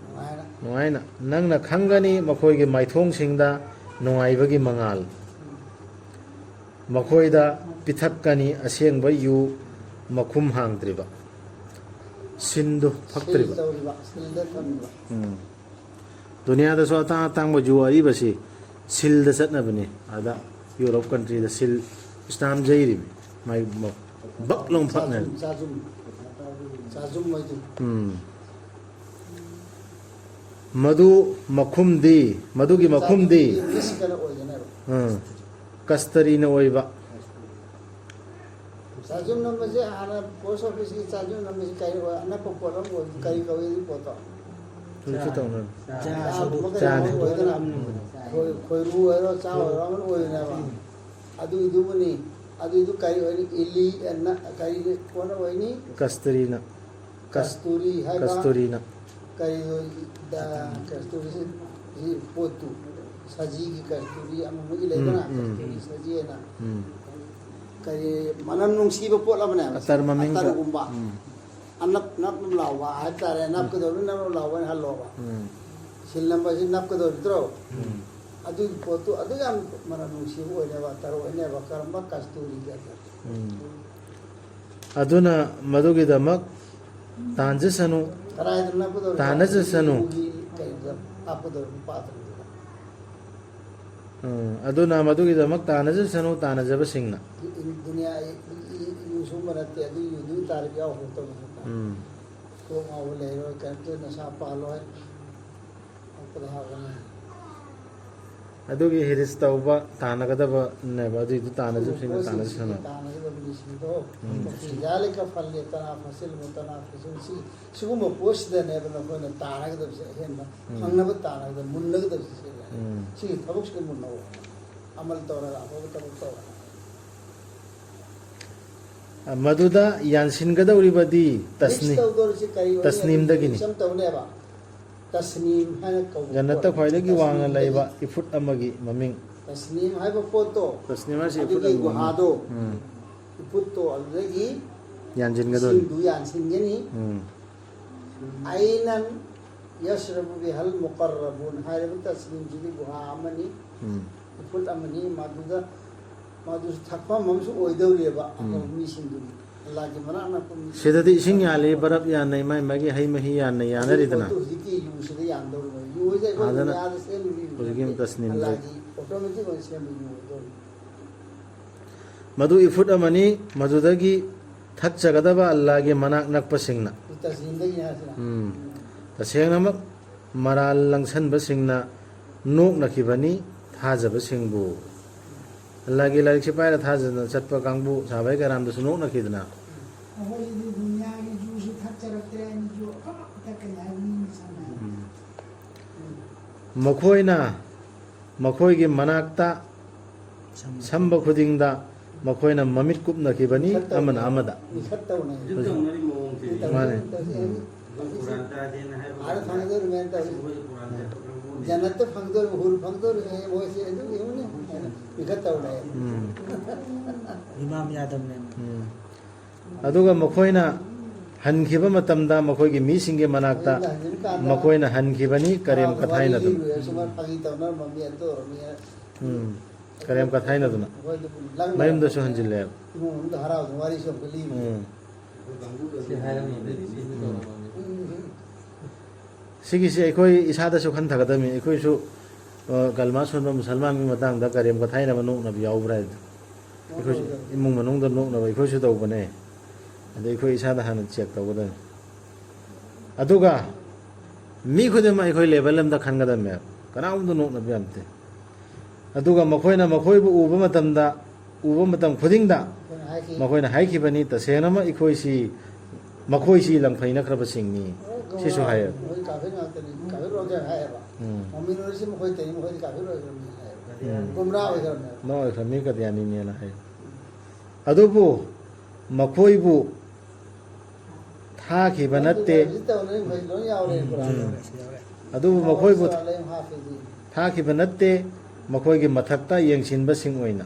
ꯅꯨꯡꯉꯥꯏꯅ꯫ ꯅꯨꯡꯉꯥꯏꯅ꯫ ꯅꯪꯅ ꯈꯪꯒꯅꯤ ꯃꯈꯣꯏꯒꯤ ꯃꯥꯏꯊꯣꯡꯁꯤꯡꯗ ꯅꯨꯡꯉꯥꯏꯕꯒꯤ ꯃꯉꯥꯜ꯫ ꯃꯈꯣꯏꯗ ꯄꯤꯊꯛꯀꯅꯤ ꯑꯁꯦꯡꯕ ꯌꯨ ꯃꯈꯨꯝ ꯍꯥꯡꯗ꯭ꯔꯤꯕ, ꯁꯤꯟꯗꯨ ꯁꯤꯜ ꯐꯛꯇ꯭ꯔꯤꯕ꯫ ꯇꯧꯔꯤꯕ, ꯁꯤꯜꯗ ꯊꯝꯃꯤꯕ꯫ ꯎꯝ꯫ ꯗꯨꯅꯤꯌꯥꯗꯁꯨ ꯑꯇꯥꯡ ꯑꯇꯥꯡꯕ ꯌꯨ ꯑꯔꯤꯕꯁꯤ ꯁꯤꯜꯗ ꯆꯠꯅꯕꯅꯤ꯫ ꯑꯗ ꯌꯨꯔꯣꯞ ꯀꯟꯇ꯭ꯔꯤꯗ ꯁꯤꯜ stamp ꯌꯩꯔꯤꯕꯅꯤ꯫ ꯃꯥꯏ ꯃ-, ꯕꯛ ꯂꯥꯎ ꯐꯛꯅꯦ꯫ ꯆꯥꯖꯨꯝ, ꯆꯥꯖꯨꯝ꯫ ꯆꯥꯖꯨꯝ ꯍꯥꯏꯗꯤ꯫ ꯎꯝ꯫ ꯃꯗꯨ ꯃꯈꯨꯝꯗꯤ, ꯃꯗꯨꯒꯤ ꯃꯈꯨꯝꯗꯤ ꯆꯥꯖꯨꯝꯗꯤ English ꯀꯩꯅꯣ ꯑꯣꯏꯒꯅꯦꯕ꯫ ꯎꯝ, ꯀꯁꯇꯔꯤꯅ ꯑꯣꯏꯕ꯫ ꯆꯥꯖꯨꯝ ꯅꯝꯕꯁꯦ ꯍꯥꯟꯅ post office ꯀꯤ ꯆꯥꯖꯨꯝ ꯅꯝꯕꯁꯦ ꯀꯔꯤ ꯑꯣꯏ? ꯑꯅꯛꯄ ꯄꯣꯠ ꯑꯃ ꯑꯣꯏ, ꯀꯔꯤ ꯀꯧꯏ ꯑꯗꯨꯒꯤ ꯄꯣꯠꯇꯣ? ꯍꯧꯖꯤꯛꯁꯨ ꯇꯧꯅꯔꯤ꯫ ꯆꯥ ꯁꯔꯨꯛ ꯆꯥꯅꯤ꯫ ꯑꯣꯏꯗꯅ ꯈꯣꯏ-, ꯈꯣꯏꯔꯨ ꯑꯣꯏꯔꯣ, ꯆꯥ ꯑꯣꯏꯔꯣ, ꯑꯃ ꯑꯣꯏꯕꯅꯦꯕ꯫ ꯑꯗꯨꯏꯗꯨꯕꯨꯅꯤ, ꯑꯗꯨꯏꯗꯨ ꯀꯔꯤ ꯑꯣꯏꯅꯤ? ꯏꯂꯤ ꯑꯅ, ꯀꯔꯤ ꯄꯣꯠꯅ ꯑꯣꯏꯅꯤ? ꯀꯁꯇꯨꯔꯤꯅ꯫ ꯀꯁ-, ꯀꯁꯇꯨꯔꯤ ꯍꯥꯏꯕ꯫ ꯀꯁꯇꯨꯔꯤꯅ꯫ ꯀꯔꯤꯅꯣ? ꯗ-, ꯀꯁꯇꯨꯔꯤ ꯁꯤ, ꯁꯤ ꯄꯣꯠꯇꯨ, ꯁꯖꯤꯒꯤ ꯀꯁꯇꯨꯔꯤ ꯑꯃ ꯑꯃꯒꯤ ꯂꯩꯗꯅ, ꯎꯝ, ꯎꯝ꯫ ꯀꯁꯇꯨꯔꯤ ꯁꯖꯤ ꯍꯥꯏꯅ꯫ ꯎꯝ꯫ ꯀꯔꯤ ꯃꯅꯝ ꯅꯨꯡꯁꯤꯕ ꯄꯣꯠ ꯑꯃꯅꯦꯕ꯫ ꯑꯇꯔ ꯃꯃꯤꯡꯗꯣ꯫ ꯑꯇꯔꯒꯨꯝꯕ꯫ ꯎꯝ꯫ ꯑꯅꯞ ꯅꯞ ꯅꯞ ꯂꯥꯎꯕ ꯍꯥꯏꯇꯥꯔꯦ, ꯎꯝ꯫ ꯅꯞꯀꯗꯧꯕ ꯅꯞ ꯅꯞ ꯂꯥꯎꯕ ꯑꯣꯏꯅ ꯍꯜꯂꯣꯕ꯫ ꯎꯝ꯫ ꯁꯤꯜ ꯅꯝꯕꯔꯁꯤ ꯅꯞꯀꯗꯧꯔꯤꯗ꯭ꯔꯣ? ꯎꯝ꯫ ꯑꯗꯨꯒꯤ ꯄꯣꯠꯇꯨ ꯑꯗꯨ ꯌꯥꯝ ꯃꯅꯝ ꯅꯨꯡꯁꯤꯕ ꯑꯣꯏꯅꯦꯕ, ꯑꯇꯔ ꯑꯣꯏꯅꯦꯕ, ꯀꯔꯝꯕ ꯀꯁꯇꯨꯔꯤꯒ꯫ ꯎꯝ꯫ ꯑꯗꯨꯅ ꯃꯗꯨꯒꯤꯗꯃꯛ ꯇꯥꯟꯖꯁꯅꯨ, ꯀꯗꯥꯏꯗ ꯅꯞꯀꯗꯧꯔꯤꯕ? ꯇꯥꯟꯅꯖꯁꯅꯨ꯫ ꯎꯒꯤ ꯀꯩꯗ ꯍꯥꯞꯀꯗꯧꯔꯤꯕ ꯄꯥꯇ꯭ꯔꯗꯨꯗ꯫ ꯎꯝ, ꯑꯗꯨꯅ ꯃꯗꯨꯒꯤꯗꯃꯛ ꯇꯥꯟꯅꯖꯁꯅꯨ, ꯇꯥꯟꯅꯖꯕꯁꯤꯡꯅ꯫ ꯗꯨꯅꯤꯌꯥ ꯌꯨ ꯁꯨꯝꯕ ꯅꯠꯇꯦ, ꯑꯗꯨ ꯌꯨꯗꯨꯒꯤ ꯇꯥꯔꯤꯛ ꯌꯥꯎꯈ꯭ꯔꯕ ꯃꯇꯝꯗ꯫ ꯎꯝ꯫ ꯀꯣꯛ ꯉꯥꯎꯕ ꯂꯩꯔꯣꯏ, ꯀꯔꯤꯝꯇ ꯅꯁꯥ ꯄꯥꯜꯂꯣꯏ꯫ ꯊꯛꯄꯗ ꯍꯥꯞꯀꯅꯤ꯫ ꯑꯗꯨꯒꯤ ꯍꯤꯔꯤꯁ ꯇꯧꯕ ꯇꯥꯟꯅꯒꯗꯕꯅꯦꯕ, ꯑꯗꯨꯏꯗꯨ ꯇꯥꯟꯅꯖꯕꯁꯤꯡꯅ ꯁꯤꯒꯨꯝꯕ ꯇꯥꯟꯅꯖꯁꯅꯨ꯫ ꯄꯣꯠꯁꯤꯡꯁꯤ ꯇꯥꯟꯅꯒꯗꯕ ꯃꯤꯁꯤꯡꯗꯣ, ꯎꯝ꯫ ꯐꯤ ذلك فليتنافس المتنافسون꯫ ꯁꯤ-, ꯁꯤꯒꯨꯝꯕ ꯄꯣꯠꯁꯤꯗꯅꯦꯕ ꯅꯈꯣꯏꯅ ꯇꯥꯟꯅꯒꯗꯕꯁꯦ ꯑꯍꯦꯟꯕ, ꯎꯝ꯫ ꯐꯪꯅꯕ ꯇꯥꯟꯅꯒꯗꯕ, ꯃꯨꯟꯅꯒꯗꯕꯁꯦ ꯁꯤꯗ꯫ ꯎꯝ꯫ ꯁꯤꯒꯤ ꯊꯕꯛꯁꯤꯗ ꯃꯨꯟꯅꯧ, ꯑꯃꯜ ꯇꯧꯔꯒ, ꯑꯐꯕ ꯊꯕꯛ ꯇꯧꯔꯒ꯫ ꯃꯗꯨꯗ ꯌꯥꯟꯁꯤꯟꯒꯗꯧꯔꯤꯕꯗꯤ ꯃꯤꯛꯁ ꯇꯁꯅꯤ-, ꯇꯧꯗꯧꯔꯤꯁꯤ ꯀꯔꯤ ꯑꯣꯏꯅꯤ? ꯇꯁꯅꯤꯝꯗꯒꯤꯅꯤ꯫ ꯃꯤꯛꯁ ꯑꯃ ꯇꯧꯅꯦꯕ꯫ ꯇꯁꯅꯤꯝ ꯍꯥꯏꯅ ꯀꯧꯕ ꯖꯟꯅꯠꯇ ꯄꯣꯠ꯫ ꯈ꯭ꯋꯥꯏꯗꯒꯤ ꯋꯥꯡꯅ ꯇꯁꯅꯤꯝꯗꯒꯤ꯫ ꯂꯩꯕ ꯏꯐꯨꯠ ꯑꯃꯒꯤ ꯃꯃꯤꯡ꯫ ꯇꯁꯅꯤꯝ ꯍꯥꯏꯕ ꯄꯣꯠꯇꯣ, ꯇꯁꯅꯤꯝ ꯍꯥꯏꯁꯤ ꯏꯐꯨꯠ ꯑꯗꯨꯒꯤ ꯑꯃꯒꯤ ꯃꯃꯤꯡ꯫ ꯒꯨꯍꯥꯗꯣ, ꯎꯝ꯫ ꯏꯐꯨꯠꯇꯣ ꯑꯗꯨꯗꯒꯤ ꯌꯥꯟꯁꯤꯟꯒꯗꯧꯔꯤ꯫ ꯏꯁꯤꯡꯗꯨ ꯌꯥꯟꯁꯤꯟꯒꯅꯤ꯫ ꯎꯝ꯫ ꯑꯩꯅꯟ ꯌꯁ꯭ꯔꯕꯨ ꯕꯤꯍꯜ ꯃꯨꯀꯔ꯭ꯔꯕꯨꯟ ꯍꯥꯏꯔꯤꯕ ꯇꯁꯅꯤꯝꯁꯤꯗꯤ ꯒꯨꯍꯥ ꯑꯃꯅꯤ, ꯎꯝ꯫ ꯏꯐꯨꯠ ꯑꯃꯅꯤ꯫ ꯃꯗꯨꯗ, ꯃꯗꯨꯁꯨ ꯊꯛꯐꯝ ꯑꯃꯁꯨ ꯑꯣꯏꯗꯧꯔꯤꯕ, ꯎꯝ꯫ ꯑꯐꯕ ꯃꯤꯁꯤꯡꯗꯨꯒꯤ, ꯑꯜꯂꯥꯍꯒꯤ ꯃꯅꯥꯛ ꯅꯛꯄ ꯃꯤꯁꯤꯡ꯫ ꯁꯤꯗꯗꯤ ꯏꯁꯤꯡ ꯌꯥꯜꯂꯤ, ꯕꯔꯞ ꯌꯥꯟꯅꯩ, ꯃꯥꯏ ꯃꯥꯒꯤ ꯍꯩ ꯃꯍꯤ ꯌꯥꯟꯅ ꯌꯥꯅꯔꯤꯗꯅ꯫ ꯑꯗꯨ ꯄꯣꯠꯇꯨ ꯍꯧꯖꯤꯛꯀꯤ ꯌꯨꯁꯤꯗ ꯌꯥꯟꯗꯧꯔꯤꯕ꯫ ꯌꯨ ꯍꯥꯏꯁꯦ ꯑꯩꯈꯣꯏ ꯑꯗꯨꯅ ꯗꯨꯅꯤꯌꯥꯗ ꯁꯦꯝꯃꯤꯕ ꯌꯨ ꯍꯧꯖꯤꯛꯀꯤ ꯅꯠꯇꯦ, ꯇꯁꯅꯤꯝꯁꯦ꯫ ꯑꯜꯂꯥꯍꯒꯤ ꯑꯣꯇꯣꯃꯦꯇꯤꯛ ꯑꯣꯏꯅ ꯁꯦꯝꯕ ꯌꯨ ꯑꯣꯏꯗꯧꯔꯤꯕ꯫ ꯃꯗꯨ ꯏꯐꯨꯠ ꯑꯃꯅꯤ, ꯃꯗꯨꯗꯒꯤ ꯊꯛꯆꯒꯗꯕ ꯑꯜꯂꯥꯍꯒꯤ ꯃꯅꯥꯛ ꯅꯛꯄꯁꯤꯡꯅ꯫ ꯇꯁꯅꯤꯝꯗꯒꯤ ꯍꯥꯏꯁꯤꯅ꯫ ꯎꯝ꯫ ꯇꯁꯦꯡꯅꯃꯛ ꯃꯔꯥꯜ ꯂꯪꯁꯟꯕꯁꯤꯡꯅ ꯅꯣꯛꯅꯈꯤꯕꯅꯤ ꯊꯥꯖꯕꯁꯤꯡꯕꯨ꯫ ꯑꯜꯂꯥꯍꯒꯤ ꯂꯥꯏꯔꯤꯛꯁꯤ ꯄꯥꯏꯔ ꯊꯥꯖꯗꯅ ꯆꯠꯄ ꯀꯥꯡꯕꯨ ꯁꯍꯥꯕꯥꯏ ꯀꯔꯥꯝꯗꯁꯨ ꯅꯣꯛꯅꯈꯤꯗꯅ꯫ ꯑꯩꯈꯣꯏꯁꯤꯗꯤ ꯗꯨꯅꯤꯌꯥꯒꯤ ꯖꯨꯁꯤ ꯊꯛꯆꯔꯛꯇ꯭ꯔꯦ, ꯑꯩꯅ ꯖꯨ ꯑꯐꯕ ꯊꯛꯀꯅꯤ ꯍꯥꯏꯕ ꯃꯤ ꯃꯁꯥꯅ ꯍꯥꯏ꯫ ꯎꯝ꯫ ꯃꯈꯣꯏꯅ ꯃꯈꯣꯏꯒꯤ ꯃꯅꯥꯛꯇ ꯁꯝꯕ ꯈꯨꯗꯤꯡꯗ ꯃꯈꯣꯏꯅ ꯃꯃꯤꯠ ꯀꯨꯞꯅꯈꯤꯕꯅꯤ, ꯑꯃꯅ ꯑꯃꯗ꯫ ꯃꯤꯈꯠ ꯇꯧꯅꯩ꯫ ꯍꯧꯖꯤꯛ ꯇꯧꯅꯔꯤ ꯃꯑꯣꯡꯁꯦ꯫ ꯃꯥꯅꯦ꯫ ꯇꯧꯁꯦ꯫ ꯎꯝ꯫ ꯑꯩꯈꯣꯏ ꯀꯨꯔꯥꯟ ꯇꯥꯗꯦꯅ ꯍꯥꯏꯕ ꯑꯥꯗ ꯐꯪꯗꯣꯔꯤꯃꯦꯅ ꯇꯧꯔꯤ꯫ ꯑꯩꯈꯣꯏ ꯀꯨꯔꯥꯟ ꯇꯥꯗꯦ꯫ ꯖꯟꯅꯠꯇ ꯐꯪꯗꯣꯔꯤ, ꯍꯨꯔ ꯐꯪꯗꯣꯔꯤ, ꯃꯣꯏꯁꯦ ꯑꯗꯨꯝ ꯌꯦꯡꯉꯨꯅꯦ꯫ ꯃꯤꯈꯠ ꯇꯧꯅꯩ꯫ ꯎꯝ꯫ ꯏꯃꯥꯝ ꯌꯥꯗꯕꯅꯦ꯫ ꯎꯝ꯫ ꯑꯗꯨꯒ ꯃꯈꯣꯏꯅ ꯍꯟꯈꯤꯕ ꯃꯇꯝꯗ ꯃꯈꯣꯏꯒꯤ ꯃꯤꯁꯤꯡꯒꯤ ꯃꯅꯥꯛꯇ ꯃꯈꯣꯏꯅ ꯍꯟꯈꯤꯕꯅꯤ, ꯀꯔꯦꯝ ꯀꯊꯥꯏꯅꯗꯨꯅ꯫ ꯎꯝ, ꯀꯔꯦꯝ ꯀꯊꯥꯏꯅꯗꯨꯅ ꯃꯌꯨꯝꯗꯁꯨ ꯍꯟꯖꯤꯜꯂꯦꯕ꯫ ꯎꯝ꯫ ꯁꯤꯒꯤꯁꯤ ꯑꯩꯈꯣꯏ ꯏꯁꯥꯗꯁꯨ ꯈꯟꯊꯒꯗꯕꯅꯤ꯫ ꯑꯩꯈꯣꯏꯁꯨ, ꯑ, ꯀꯜꯃꯥ ꯁꯣꯟꯕ ꯃꯨꯁꯜꯃꯥꯟꯒꯤ ꯃꯇꯥꯡꯗ ꯀꯔꯦꯝ ꯀꯊꯥꯏꯅꯕ, ꯅꯣꯛꯅꯕ ꯌꯥꯎꯕ꯭ꯔꯥ ꯍꯥꯏꯕꯗꯣ꯫ ꯑꯩꯈꯣꯏꯁꯨ ꯏꯃꯨꯡ ꯃꯅꯨꯡꯗ ꯅꯣꯛꯅꯕ ꯑꯩꯈꯣꯏꯁꯨ ꯇꯧꯕꯅꯦ꯫ ꯑꯗ ꯑꯩꯈꯣꯏ ꯏꯁꯥꯗ ꯍꯥꯟꯅ check ꯇꯧꯒꯗꯕꯅꯤ꯫ ꯑꯗꯨꯒ ꯃꯤ ꯈꯨꯗꯤꯡꯃꯛ ꯑꯩꯈꯣꯏ level ꯑꯝꯗ ꯈꯟꯒꯗꯕꯅꯦꯕ꯫ ꯀꯅꯥꯒꯨꯝꯕꯗ ꯅꯣꯛꯅꯕ ꯌꯥꯝ ꯅꯠꯇꯦ꯫ ꯑꯗꯨꯒ ꯃꯈꯣꯏꯅ ꯃꯈꯣꯏꯕꯨ ꯎꯕ ꯃꯇꯝꯗ, ꯎꯕ ꯃꯇꯝ ꯈꯨꯗꯤꯡꯗ ꯃꯈꯣꯏꯅ ꯍꯥꯏꯈꯤ꯫ ꯃꯈꯣꯏꯅ ꯍꯥꯏꯈꯤꯕꯅꯤ, "ꯇꯁꯦꯡꯅꯃꯛ ꯑꯩꯈꯣꯏꯁꯤ, ꯃꯈꯣꯏꯁꯤ ꯂꯪꯐꯩꯅꯈ꯭ꯔꯕꯁꯤꯡꯅꯤ"꯫ ꯁꯤꯁꯨ ꯍꯥꯏꯌꯦꯕ꯫ ꯃꯣꯏ ꯀꯥꯐꯤꯔ ꯉꯥꯛꯇꯅꯤ, ꯀꯥꯐꯤꯔ ꯑꯣꯏꯈ꯭ꯔꯦ ꯍꯥꯏꯌꯦꯕ꯫ ꯎꯝ꯫ ꯃꯨꯑꯃꯤꯟ ꯑꯣꯏꯔꯤꯁꯤ ꯃꯈꯣꯏ ꯇꯩ, ꯃꯈꯣꯏꯗꯤ ꯀꯥꯐꯤꯔ ꯑꯣꯏꯈ꯭ꯔꯕꯅꯤ ꯍꯥꯏꯌꯦꯕ꯫ ꯎꯝ꯫ ꯒꯨꯝꯔꯥ ꯑꯣꯏꯈ꯭ꯔꯕꯅꯦꯕ꯫ ꯃꯥ ꯑꯣꯏꯈ꯭ꯔꯕꯅꯤ, ꯀꯗꯤꯌꯥꯅꯤꯅꯦꯅ ꯍꯥꯏꯌꯦꯕ꯫ ꯑꯗꯨꯕꯨ ꯃꯈꯣꯏꯕꯨ ꯊꯥꯈꯤꯕ ꯅꯠꯇꯦ꯫ ꯍꯧꯖꯤꯛ ꯇꯧꯅꯔꯤꯕ ꯃꯈꯩ ꯂꯣꯏ ꯌꯥꯎꯔꯦ ꯀꯨꯔꯥꯟꯗ꯫ ꯎꯝ꯫ ꯑꯗꯨꯕꯨ ꯃꯈꯣꯏꯕꯨ ꯀꯨꯔꯥꯟ ꯂꯣꯏ ꯍꯥꯞꯄꯦ ꯁꯤ꯫ ꯊꯥꯈꯤꯕ ꯅꯠꯇꯦ, ꯃꯈꯣꯏꯒꯤ ꯃꯊꯛꯇ ꯌꯦꯡꯁꯤꯟꯕꯁꯤꯡ ꯑꯣꯏꯅ꯫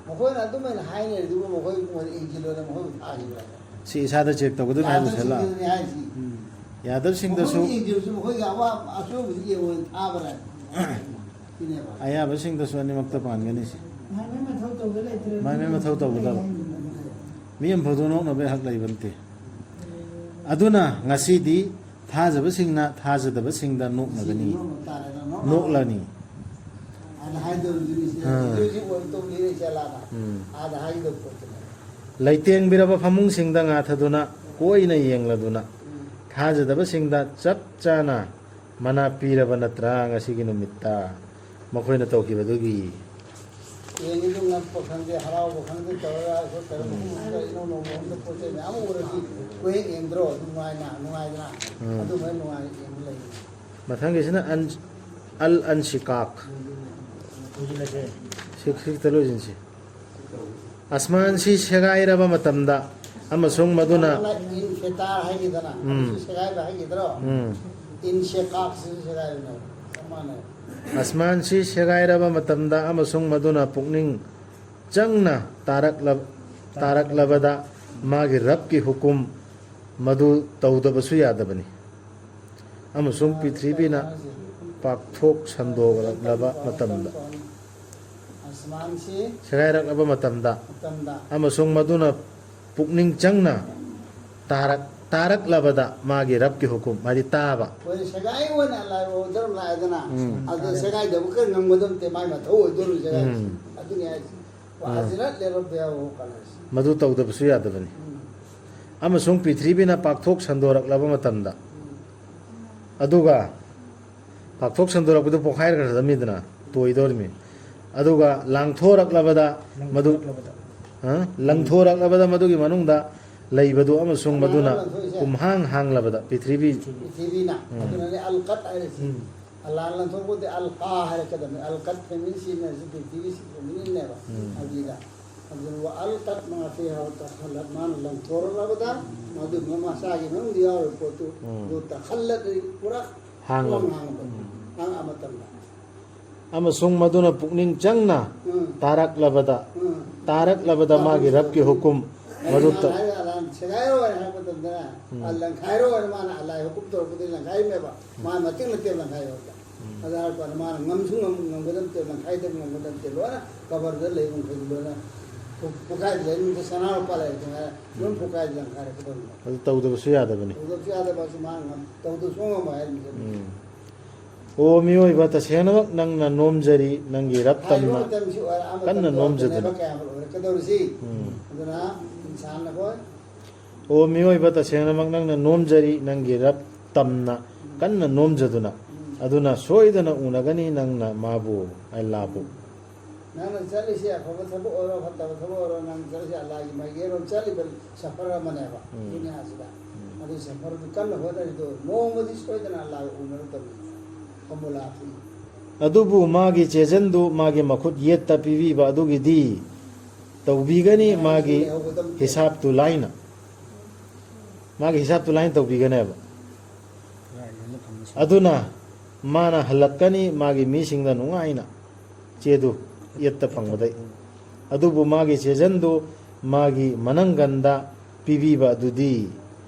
ꯃꯈꯣꯏꯅ ꯑꯗꯨꯃꯥꯏꯅ ꯍꯥꯏꯅꯔꯤꯗꯨꯕꯨ ꯃꯈꯣꯏ ꯃꯣꯏꯗ ꯏꯟꯖꯤꯜꯂꯣꯅ ꯃꯈꯣꯏꯕꯨ ꯊꯥꯈꯤꯕ꯭ꯔꯥ? ꯁꯤ ꯏꯁꯥꯗ check ꯇꯧꯒꯗꯕꯅꯤ ꯍꯥꯏꯕ ꯁꯦꯂꯥ꯫ ꯌꯥꯗꯕꯁꯤꯡꯗꯨꯗꯅꯤ ꯍꯥꯏꯔꯤꯁꯤ꯫ ꯎꯝ꯫ ꯌꯥꯗꯕꯁꯤꯡꯗꯁꯨ ꯃꯈꯣꯏꯅ ꯌꯦꯡꯗ꯭ꯔꯁꯨ ꯃꯈꯣꯏꯒꯤ ꯑꯋꯥ-, ꯑꯆꯣꯏꯕꯗꯨ ꯌꯦꯡꯉꯣꯅ ꯊꯥꯕ꯭ꯔꯥ? ꯁꯤꯅꯦꯕ꯫ ꯑꯌꯥꯕꯁꯤꯡꯗꯁꯨ ꯑꯅꯤꯃꯛꯇ ꯄꯥꯟꯒꯅꯤ ꯁꯤ꯫ ꯃꯥꯏ ꯃꯥꯏ ꯃꯊꯧ ꯇꯧꯕ ꯂꯩꯇ꯭ꯔꯦ꯫ ꯃꯥꯏ ꯃꯥꯏ ꯃꯊꯧ ꯇꯧꯒꯗꯕ꯫ ꯃꯤ ꯑꯃꯐꯥꯎꯗ ꯅꯣꯛꯅꯕꯒꯤ ꯍꯛ ꯂꯩꯕ ꯅꯠꯇꯦ꯫ ꯑꯗꯨꯅ ꯉꯁꯤꯗꯤ ꯊꯥꯖꯕꯁꯤꯡꯅ ꯊꯥꯖꯗꯕꯁꯤꯡꯗ ꯅꯣꯛꯅꯒꯅꯤ꯫ ꯁꯤ ꯅꯣꯛꯅ ꯇꯥꯔꯦꯗꯅ, ꯅꯣꯛꯅ꯫ ꯅꯣꯛꯂꯅꯤ꯫ ꯑꯥꯗ ꯍꯥꯏꯗꯧꯔꯤꯗꯨꯅꯤ ꯁꯤꯗ꯫ ꯑꯥ꯫ ꯍꯧꯖꯤꯛ ꯍꯧꯖꯤꯛ ꯑꯣꯏꯅ ꯇꯧꯕꯤꯔꯦ ꯏꯆꯦ ꯂꯥꯗ꯫ ꯎꯝ꯫ ꯑꯥꯗ ꯍꯥꯏꯒꯗꯧꯕ ꯄꯣꯠꯇꯨꯅꯦ꯫ ꯂꯩꯇꯦꯡꯕꯤꯔꯕ ꯐꯃꯨꯡꯁꯤꯡꯗ ꯉꯥꯊꯗꯨꯅ ꯀꯣꯏꯅ ꯌꯦꯡꯂꯗꯨꯅ ꯎꯝ꯫ ꯊꯥꯖꯗꯕꯁꯤꯡꯗ ꯆꯞ ꯆꯥꯅ ꯃꯅꯥ ꯄꯤꯔꯕ ꯅꯠꯇ꯭ꯔꯥ ꯉꯁꯤꯒꯤ ꯅꯨꯃꯤꯠꯇ ꯃꯈꯣꯏꯅ ꯇꯧꯈꯤꯕꯗꯨꯒꯤ? ꯌꯦꯡꯉꯤꯗꯨ ꯉꯛꯄ ꯈꯪꯗꯦ, ꯍꯔꯥꯎꯕ ꯈꯪꯗꯦ ꯇꯧꯔꯒ ꯑꯩꯈꯣꯏ ꯀꯔꯝꯕ ꯎꯝ꯫ ꯈꯨꯡꯒꯪꯗ ꯏꯅꯧ ꯅꯧꯕ ꯑꯃꯗ ꯄꯣꯠ ꯆꯩ ꯃꯌꯥꯝ ꯎꯔꯗꯤ ꯀꯣꯏꯍꯦꯛ ꯌꯦꯡꯗ꯭ꯔꯣ? ꯑꯗꯨ ꯅꯨꯡꯉꯥꯏꯅ, ꯅꯨꯡꯉꯥꯏꯗꯅ? ꯎꯝ꯫ ꯑꯗꯨꯃꯥꯏꯅ ꯅꯨꯡꯉꯥꯏꯅ ꯌꯦꯡꯕ ꯂꯩ꯫ ꯃꯊꯪꯒꯤꯁꯤꯅ ꯑꯟ-, ꯑꯜ ꯑꯟꯁꯤꯀꯥꯛ꯫ ꯁꯤ ꯈꯤꯇ ꯂꯣꯏꯁꯤꯟꯁꯤ꯫ ꯑꯁꯃꯥꯟꯁꯤ ꯁꯦꯒꯥꯏꯔꯕ ꯃꯇꯝꯗ ꯑꯃꯁꯨꯡ ꯃꯗꯨꯅ ꯃꯥꯅ ꯏꯟꯐꯤꯇꯥꯔ ꯍꯥꯏꯈꯤꯗꯅ, ꯎꯝ꯫ ꯑꯗꯨꯁꯨ ꯁꯦꯒꯥꯏꯕ ꯍꯥꯏꯈꯤꯗ꯭ꯔꯣ? ꯎꯝ꯫ ꯏꯟꯁꯤꯀꯥꯛꯁꯤꯁꯨ ꯁꯦꯒꯥꯏꯕꯅꯦꯕ꯫ ꯆꯞ ꯃꯥꯟꯅꯩ꯫ ꯑꯁꯃꯥꯟꯁꯤ ꯁꯦꯒꯥꯏꯔꯕ ꯃꯇꯝꯗ ꯑꯃꯁꯨꯡ ꯃꯗꯨꯅ ꯄꯨꯛꯅꯤꯡ ꯆꯪꯅ ꯇꯥꯔꯛꯂ-, ꯇꯥꯔꯛꯂꯕꯗ ꯃꯥꯒꯤ ꯔꯕꯀꯤ ꯍꯨꯀꯨꯝ ꯃꯗꯨ ꯇꯧꯗꯕꯁꯨ ꯌꯥꯗꯕꯅꯤ꯫ ꯑꯃꯁꯨꯡ ꯄ꯭ꯔꯤꯊꯤꯕꯤꯅ ꯄꯥꯛꯊꯣꯛ ꯁꯟꯗꯣꯛꯂꯛꯂꯕ ꯃꯇꯝꯗ, ꯑꯁꯃꯥꯟꯁꯤ ꯁꯦꯒꯥꯏꯔꯛꯂꯕ ꯃꯇꯝꯗ, ꯃꯇꯝꯗ꯫ ꯑꯃꯁꯨꯡ ꯃꯗꯨꯅ ꯄꯨꯛꯅꯤꯡ ꯆꯪꯅ ꯇꯥꯔꯛ-, ꯇꯥꯔꯛꯂꯕꯗ ꯃꯥꯒꯤ ꯔꯕꯀꯤ ꯍꯨꯀꯨꯝ, ꯍꯥꯏꯗꯤ ꯇꯥꯕ꯫ ꯍꯣꯏ, ꯁꯦꯒꯥꯏ ꯑꯣꯏꯅ ꯑꯂꯥꯏ ꯑꯣꯔꯗꯔ ꯂꯥꯛꯑꯦꯗꯅ, ꯎꯝ꯫ ꯑꯗꯨ ꯁꯦꯒꯥꯏꯗꯕ ꯈꯔ ꯉꯝꯒꯗꯕ ꯅꯠꯇꯦ, ꯃꯥꯏ ꯃꯊꯧ ꯑꯣꯏꯗꯣꯔꯤꯕ ꯁꯦꯒꯥꯏ꯫ ꯎꯝ꯫ ꯑꯗꯨꯅꯤ ꯍꯥꯏꯁꯦ꯫ ꯑꯥ꯫ ꯃꯗꯨ ꯇꯧꯗꯕꯁꯨ ꯌꯥꯗꯕꯅꯤ꯫ ꯎꯝ꯫ ꯑꯃꯁꯨꯡ ꯄ꯭ꯔꯤꯊꯤꯕꯤꯅ ꯄꯥꯛꯊꯣꯛ ꯁꯟꯗꯣꯔꯛꯂꯕ ꯃꯇꯝꯗ, ꯎꯝ꯫ ꯑꯗꯨꯒ ꯄꯥꯛꯊꯣꯛ ꯁꯟꯗꯣꯔꯛꯄꯗꯨ ꯄꯣꯛꯈꯥꯏꯔꯛꯈ꯭ꯔꯗꯕꯅꯤꯗꯅ, ꯇꯣꯏꯗꯧꯔꯤꯃꯤ꯫ ꯑꯗꯨꯒ ꯂꯥꯡꯊꯣꯔꯛꯂꯕꯗ ꯃꯗꯨ, ꯂꯪꯊꯣꯔꯛꯂꯕꯗ꯫ ꯑ? ꯂꯪꯊꯣꯔꯛꯂꯕꯗ ꯃꯗꯨꯒꯤ ꯃꯅꯨꯡꯗ ꯂꯩꯕꯗꯨ ꯑꯃꯁꯨꯡ ꯀꯅꯥꯅꯣ ꯃꯗꯨꯅ ꯂꯪꯊꯣꯛꯏꯁꯦ? ꯄꯨꯝꯍꯥꯡ ꯍꯥꯡꯂꯕꯗ ꯄ꯭ꯔꯤꯊꯤꯕꯤ꯫ ꯄ꯭ꯔꯤꯊꯤꯕꯤꯅ꯫ ꯎꯝ꯫ ꯑꯗꯨꯅꯅꯦ ꯑꯜꯀꯠ ꯍꯥꯏꯔꯤꯁꯤ꯫ ꯎꯝ꯫ ꯑꯜꯂꯥꯍꯅ ꯂꯪꯊꯣꯛꯄꯗꯤ ꯑꯜꯀꯥ ꯍꯥꯏꯔꯛꯀꯗꯕꯅꯤ꯫ ꯑꯜꯀꯠ ꯐꯦꯃꯤꯟ ꯁꯤꯖꯤꯟꯅꯔꯤꯁꯤ ꯄ꯭ꯔꯤꯊꯤꯕꯤꯁꯤ ꯐꯦꯃꯤꯅꯤꯟꯅꯦꯕ꯫ ꯎꯝ꯫ ꯑꯗꯨꯗ ꯑꯗꯨꯅ ꯋꯥ ꯑꯜꯀꯠ ꯃꯥ ꯐꯤꯍꯥ ꯋꯥ ꯇꯈꯜꯂꯠ, ꯃꯥꯅ ꯂꯪꯊꯣꯔꯛꯂꯕꯗ ꯃꯗꯨ ꯃꯁꯥꯒꯤ ꯃꯅꯨꯡꯗ ꯌꯥꯎꯔꯤꯕ ꯄꯣꯠꯇꯨ, ꯎꯝ꯫ ꯑꯗꯨ ꯇꯈꯜꯂꯠ ꯄꯨꯔꯥ ꯍꯥꯡꯂꯕ꯫ ꯄꯨꯡꯍꯥꯡ ꯍꯥꯡꯕ꯫ ꯎꯝ꯫ ꯍꯥꯡꯉ ꯃꯇꯝꯗ꯫ ꯑꯃꯁꯨꯡ ꯃꯗꯨꯅ ꯄꯨꯛꯅꯤꯡ ꯆꯪꯅ ꯎꯝ꯫ ꯇꯥꯔꯛꯂꯕꯗ, ꯎꯝ꯫ ꯇꯥꯔꯛꯂꯕꯗ ꯃꯥꯒꯤ ꯔꯕꯀꯤ ꯍꯨꯀꯨꯝ ꯃꯗꯨ ꯇ-, ꯍꯥꯏꯔ ꯑꯂꯥꯟ ꯁꯦꯒꯥꯏꯔꯣ ꯍꯥꯏꯅ ꯍꯥꯏꯕ ꯃꯇꯝꯗ ꯎꯝ꯫ ꯑ, ꯂꯪꯈꯥꯏꯔꯣ ꯍꯥꯏꯅ ꯃꯥꯅ ꯑꯂꯥꯏ ꯍꯨꯀꯨꯝ ꯇꯧꯔꯛꯄꯗꯒꯤ ꯂꯪꯈꯥꯏꯅꯦꯕ꯫ ꯎꯝ꯫ ꯃꯥ ꯃꯇꯦꯛ ꯃꯇꯦꯛ ꯂꯪꯈꯥꯏ ꯍꯥꯏꯕꯗ꯫ ꯎꯝ꯫ ꯑꯗꯨ ꯍꯥꯏꯔ ꯀꯥꯟꯗ ꯃꯥꯅ ꯉꯝꯁꯨ ꯉꯝ-, ꯉꯝꯒꯗꯕ ꯅꯠꯇꯦ, ꯂꯪꯈꯥꯏꯗꯕ ꯉꯝꯒꯗꯕ ꯅꯠꯇꯦ, ꯂꯣꯏꯅ ꯀꯕꯔꯗ ꯂꯩꯕ ꯃꯈꯩꯗꯤ ꯂꯣꯏꯅ ꯄꯨ-, ꯄꯨꯈꯥꯏꯗ ꯂꯩꯔꯤꯕ ꯁꯅꯥ ꯂꯨꯄꯥ ꯂꯩꯔꯁꯨ ꯉꯥꯏꯔꯦ, ꯂꯣꯏ ꯎꯝ꯫ ꯄꯨꯈꯥꯏꯗ ꯂꯪꯈꯥꯏꯔꯛꯀꯗꯕꯅꯤ꯫ ꯑꯗꯨ ꯇꯧꯗꯕꯁꯨ ꯌꯥꯗꯕꯅꯤ꯫ ꯇꯧꯗꯕꯁꯨ ꯌꯥꯗꯕ ꯑꯁꯤ ꯃꯥꯅ ꯉꯝ-, ꯇꯧꯗꯕꯁꯨ ꯉꯝꯃꯣꯏ ꯍꯥꯏꯔꯤꯕꯅꯤ꯫ ꯎꯝ꯫ ꯑꯣ ꯃꯤꯑꯣꯏꯕ, ꯇꯁꯦꯡꯅꯃꯛ ꯅꯪꯅ ꯅꯣꯝꯖꯔꯤ, ꯅꯪꯒꯤ ꯔꯕ ꯍꯥꯏꯔꯤꯕ ꯇꯝꯅ ꯃꯇꯝꯁꯤ ꯑꯣꯏꯔ-, ꯑꯥ ꯀꯟꯅ ꯃꯇꯝꯗꯣ ꯅꯣꯝꯖꯗꯨꯅ꯫ ꯑꯗꯨꯅꯦꯕ ꯀꯌꯥꯝ ꯑꯣꯏꯔꯛꯀꯗꯧꯔꯤꯁꯤ꯫ ꯎꯝ꯫ ꯑꯗꯨꯅ ꯏꯟꯁꯥꯟ ꯑꯩꯈꯣꯏ ꯑꯣ ꯃꯤꯑꯣꯏꯕ, ꯇꯁꯦꯡꯅꯃꯛ ꯅꯪꯅ ꯅꯣꯝꯖꯔꯤ, ꯅꯪꯒꯤ ꯔꯕ ꯇꯝꯅ ꯎꯝ꯫ ꯀꯟꯅ ꯅꯣꯝꯖꯗꯨꯅ꯫ ꯎꯝ꯫ ꯑꯗꯨꯅ ꯁꯣꯏꯗꯅ ꯎꯅꯒꯅꯤ ꯅꯪꯅ ꯃꯥꯕꯨ, ꯑꯜꯂꯥꯍꯕꯨ꯫ ꯎꯝ꯫ ꯅꯪꯅ ꯆꯠꯂꯤꯁꯦ ꯑꯐꯕ ꯊꯕꯛ ꯑꯣꯏꯔꯣ, ꯐꯠꯇꯕ ꯊꯕꯛ ꯑꯣꯏꯔꯣ, ꯅꯪ ꯆꯠꯂꯤꯁꯦ ꯑꯜꯂꯥꯍꯒꯤ ꯃꯥꯏꯀꯩꯔꯣꯝ ꯆꯠꯂꯤꯕ ꯁꯐꯔ ꯑꯃꯅꯦꯕ꯫ ꯎꯝ꯫ ꯗꯨꯅꯤꯌꯥꯁꯤꯗ꯫ ꯎꯝ꯫ ꯑꯗꯨ ꯁꯐꯔꯗꯨ ꯀꯟꯅ ꯍꯣꯠꯅꯔꯤꯗꯣ ꯅꯣꯡꯃꯗꯤ ꯁꯣꯏꯗꯅ ꯑꯜꯂꯥꯍꯒ ꯎꯅꯔꯛꯇꯕꯅꯤ꯫ ꯐꯃꯨꯂꯥ ꯐꯤ꯫ ꯑꯗꯨꯕꯨ ꯃꯥꯒꯤ ꯆꯦꯖꯟꯗꯨ ꯃꯥꯒꯤ ꯃꯈꯨꯠ ꯌꯦꯠꯇ ꯄꯤꯕꯤꯕ ꯑꯗꯨꯒꯤꯗꯤ ꯇꯧꯕꯤꯒꯅꯤ, ꯃꯥꯒꯤ ꯍꯤꯁꯥꯞꯇꯨ ꯂꯥꯏꯅ, ꯃꯥꯒꯤ ꯍꯤꯁꯥꯞꯇꯨ ꯂꯥꯏꯅ ꯇꯧꯕꯤꯒꯅꯦꯕ꯫ ꯑꯗꯨꯅ ꯃꯥꯅ ꯍꯜꯂꯛꯀꯅꯤ ꯃꯥꯒꯤ ꯃꯤꯁꯤꯡꯗ ꯅꯨꯡꯉꯥꯏꯅ, ꯆꯦꯗꯨ ꯌꯦꯠꯇ ꯐꯪꯕꯗꯩ꯫ ꯑꯗꯨꯕꯨ ꯃꯥꯒꯤ ꯆꯦꯖꯟꯗꯨ ꯃꯥꯒꯤ ꯃꯅꯪꯒꯟꯗ ꯄꯤꯕꯤꯕ ꯑꯗꯨꯗꯤ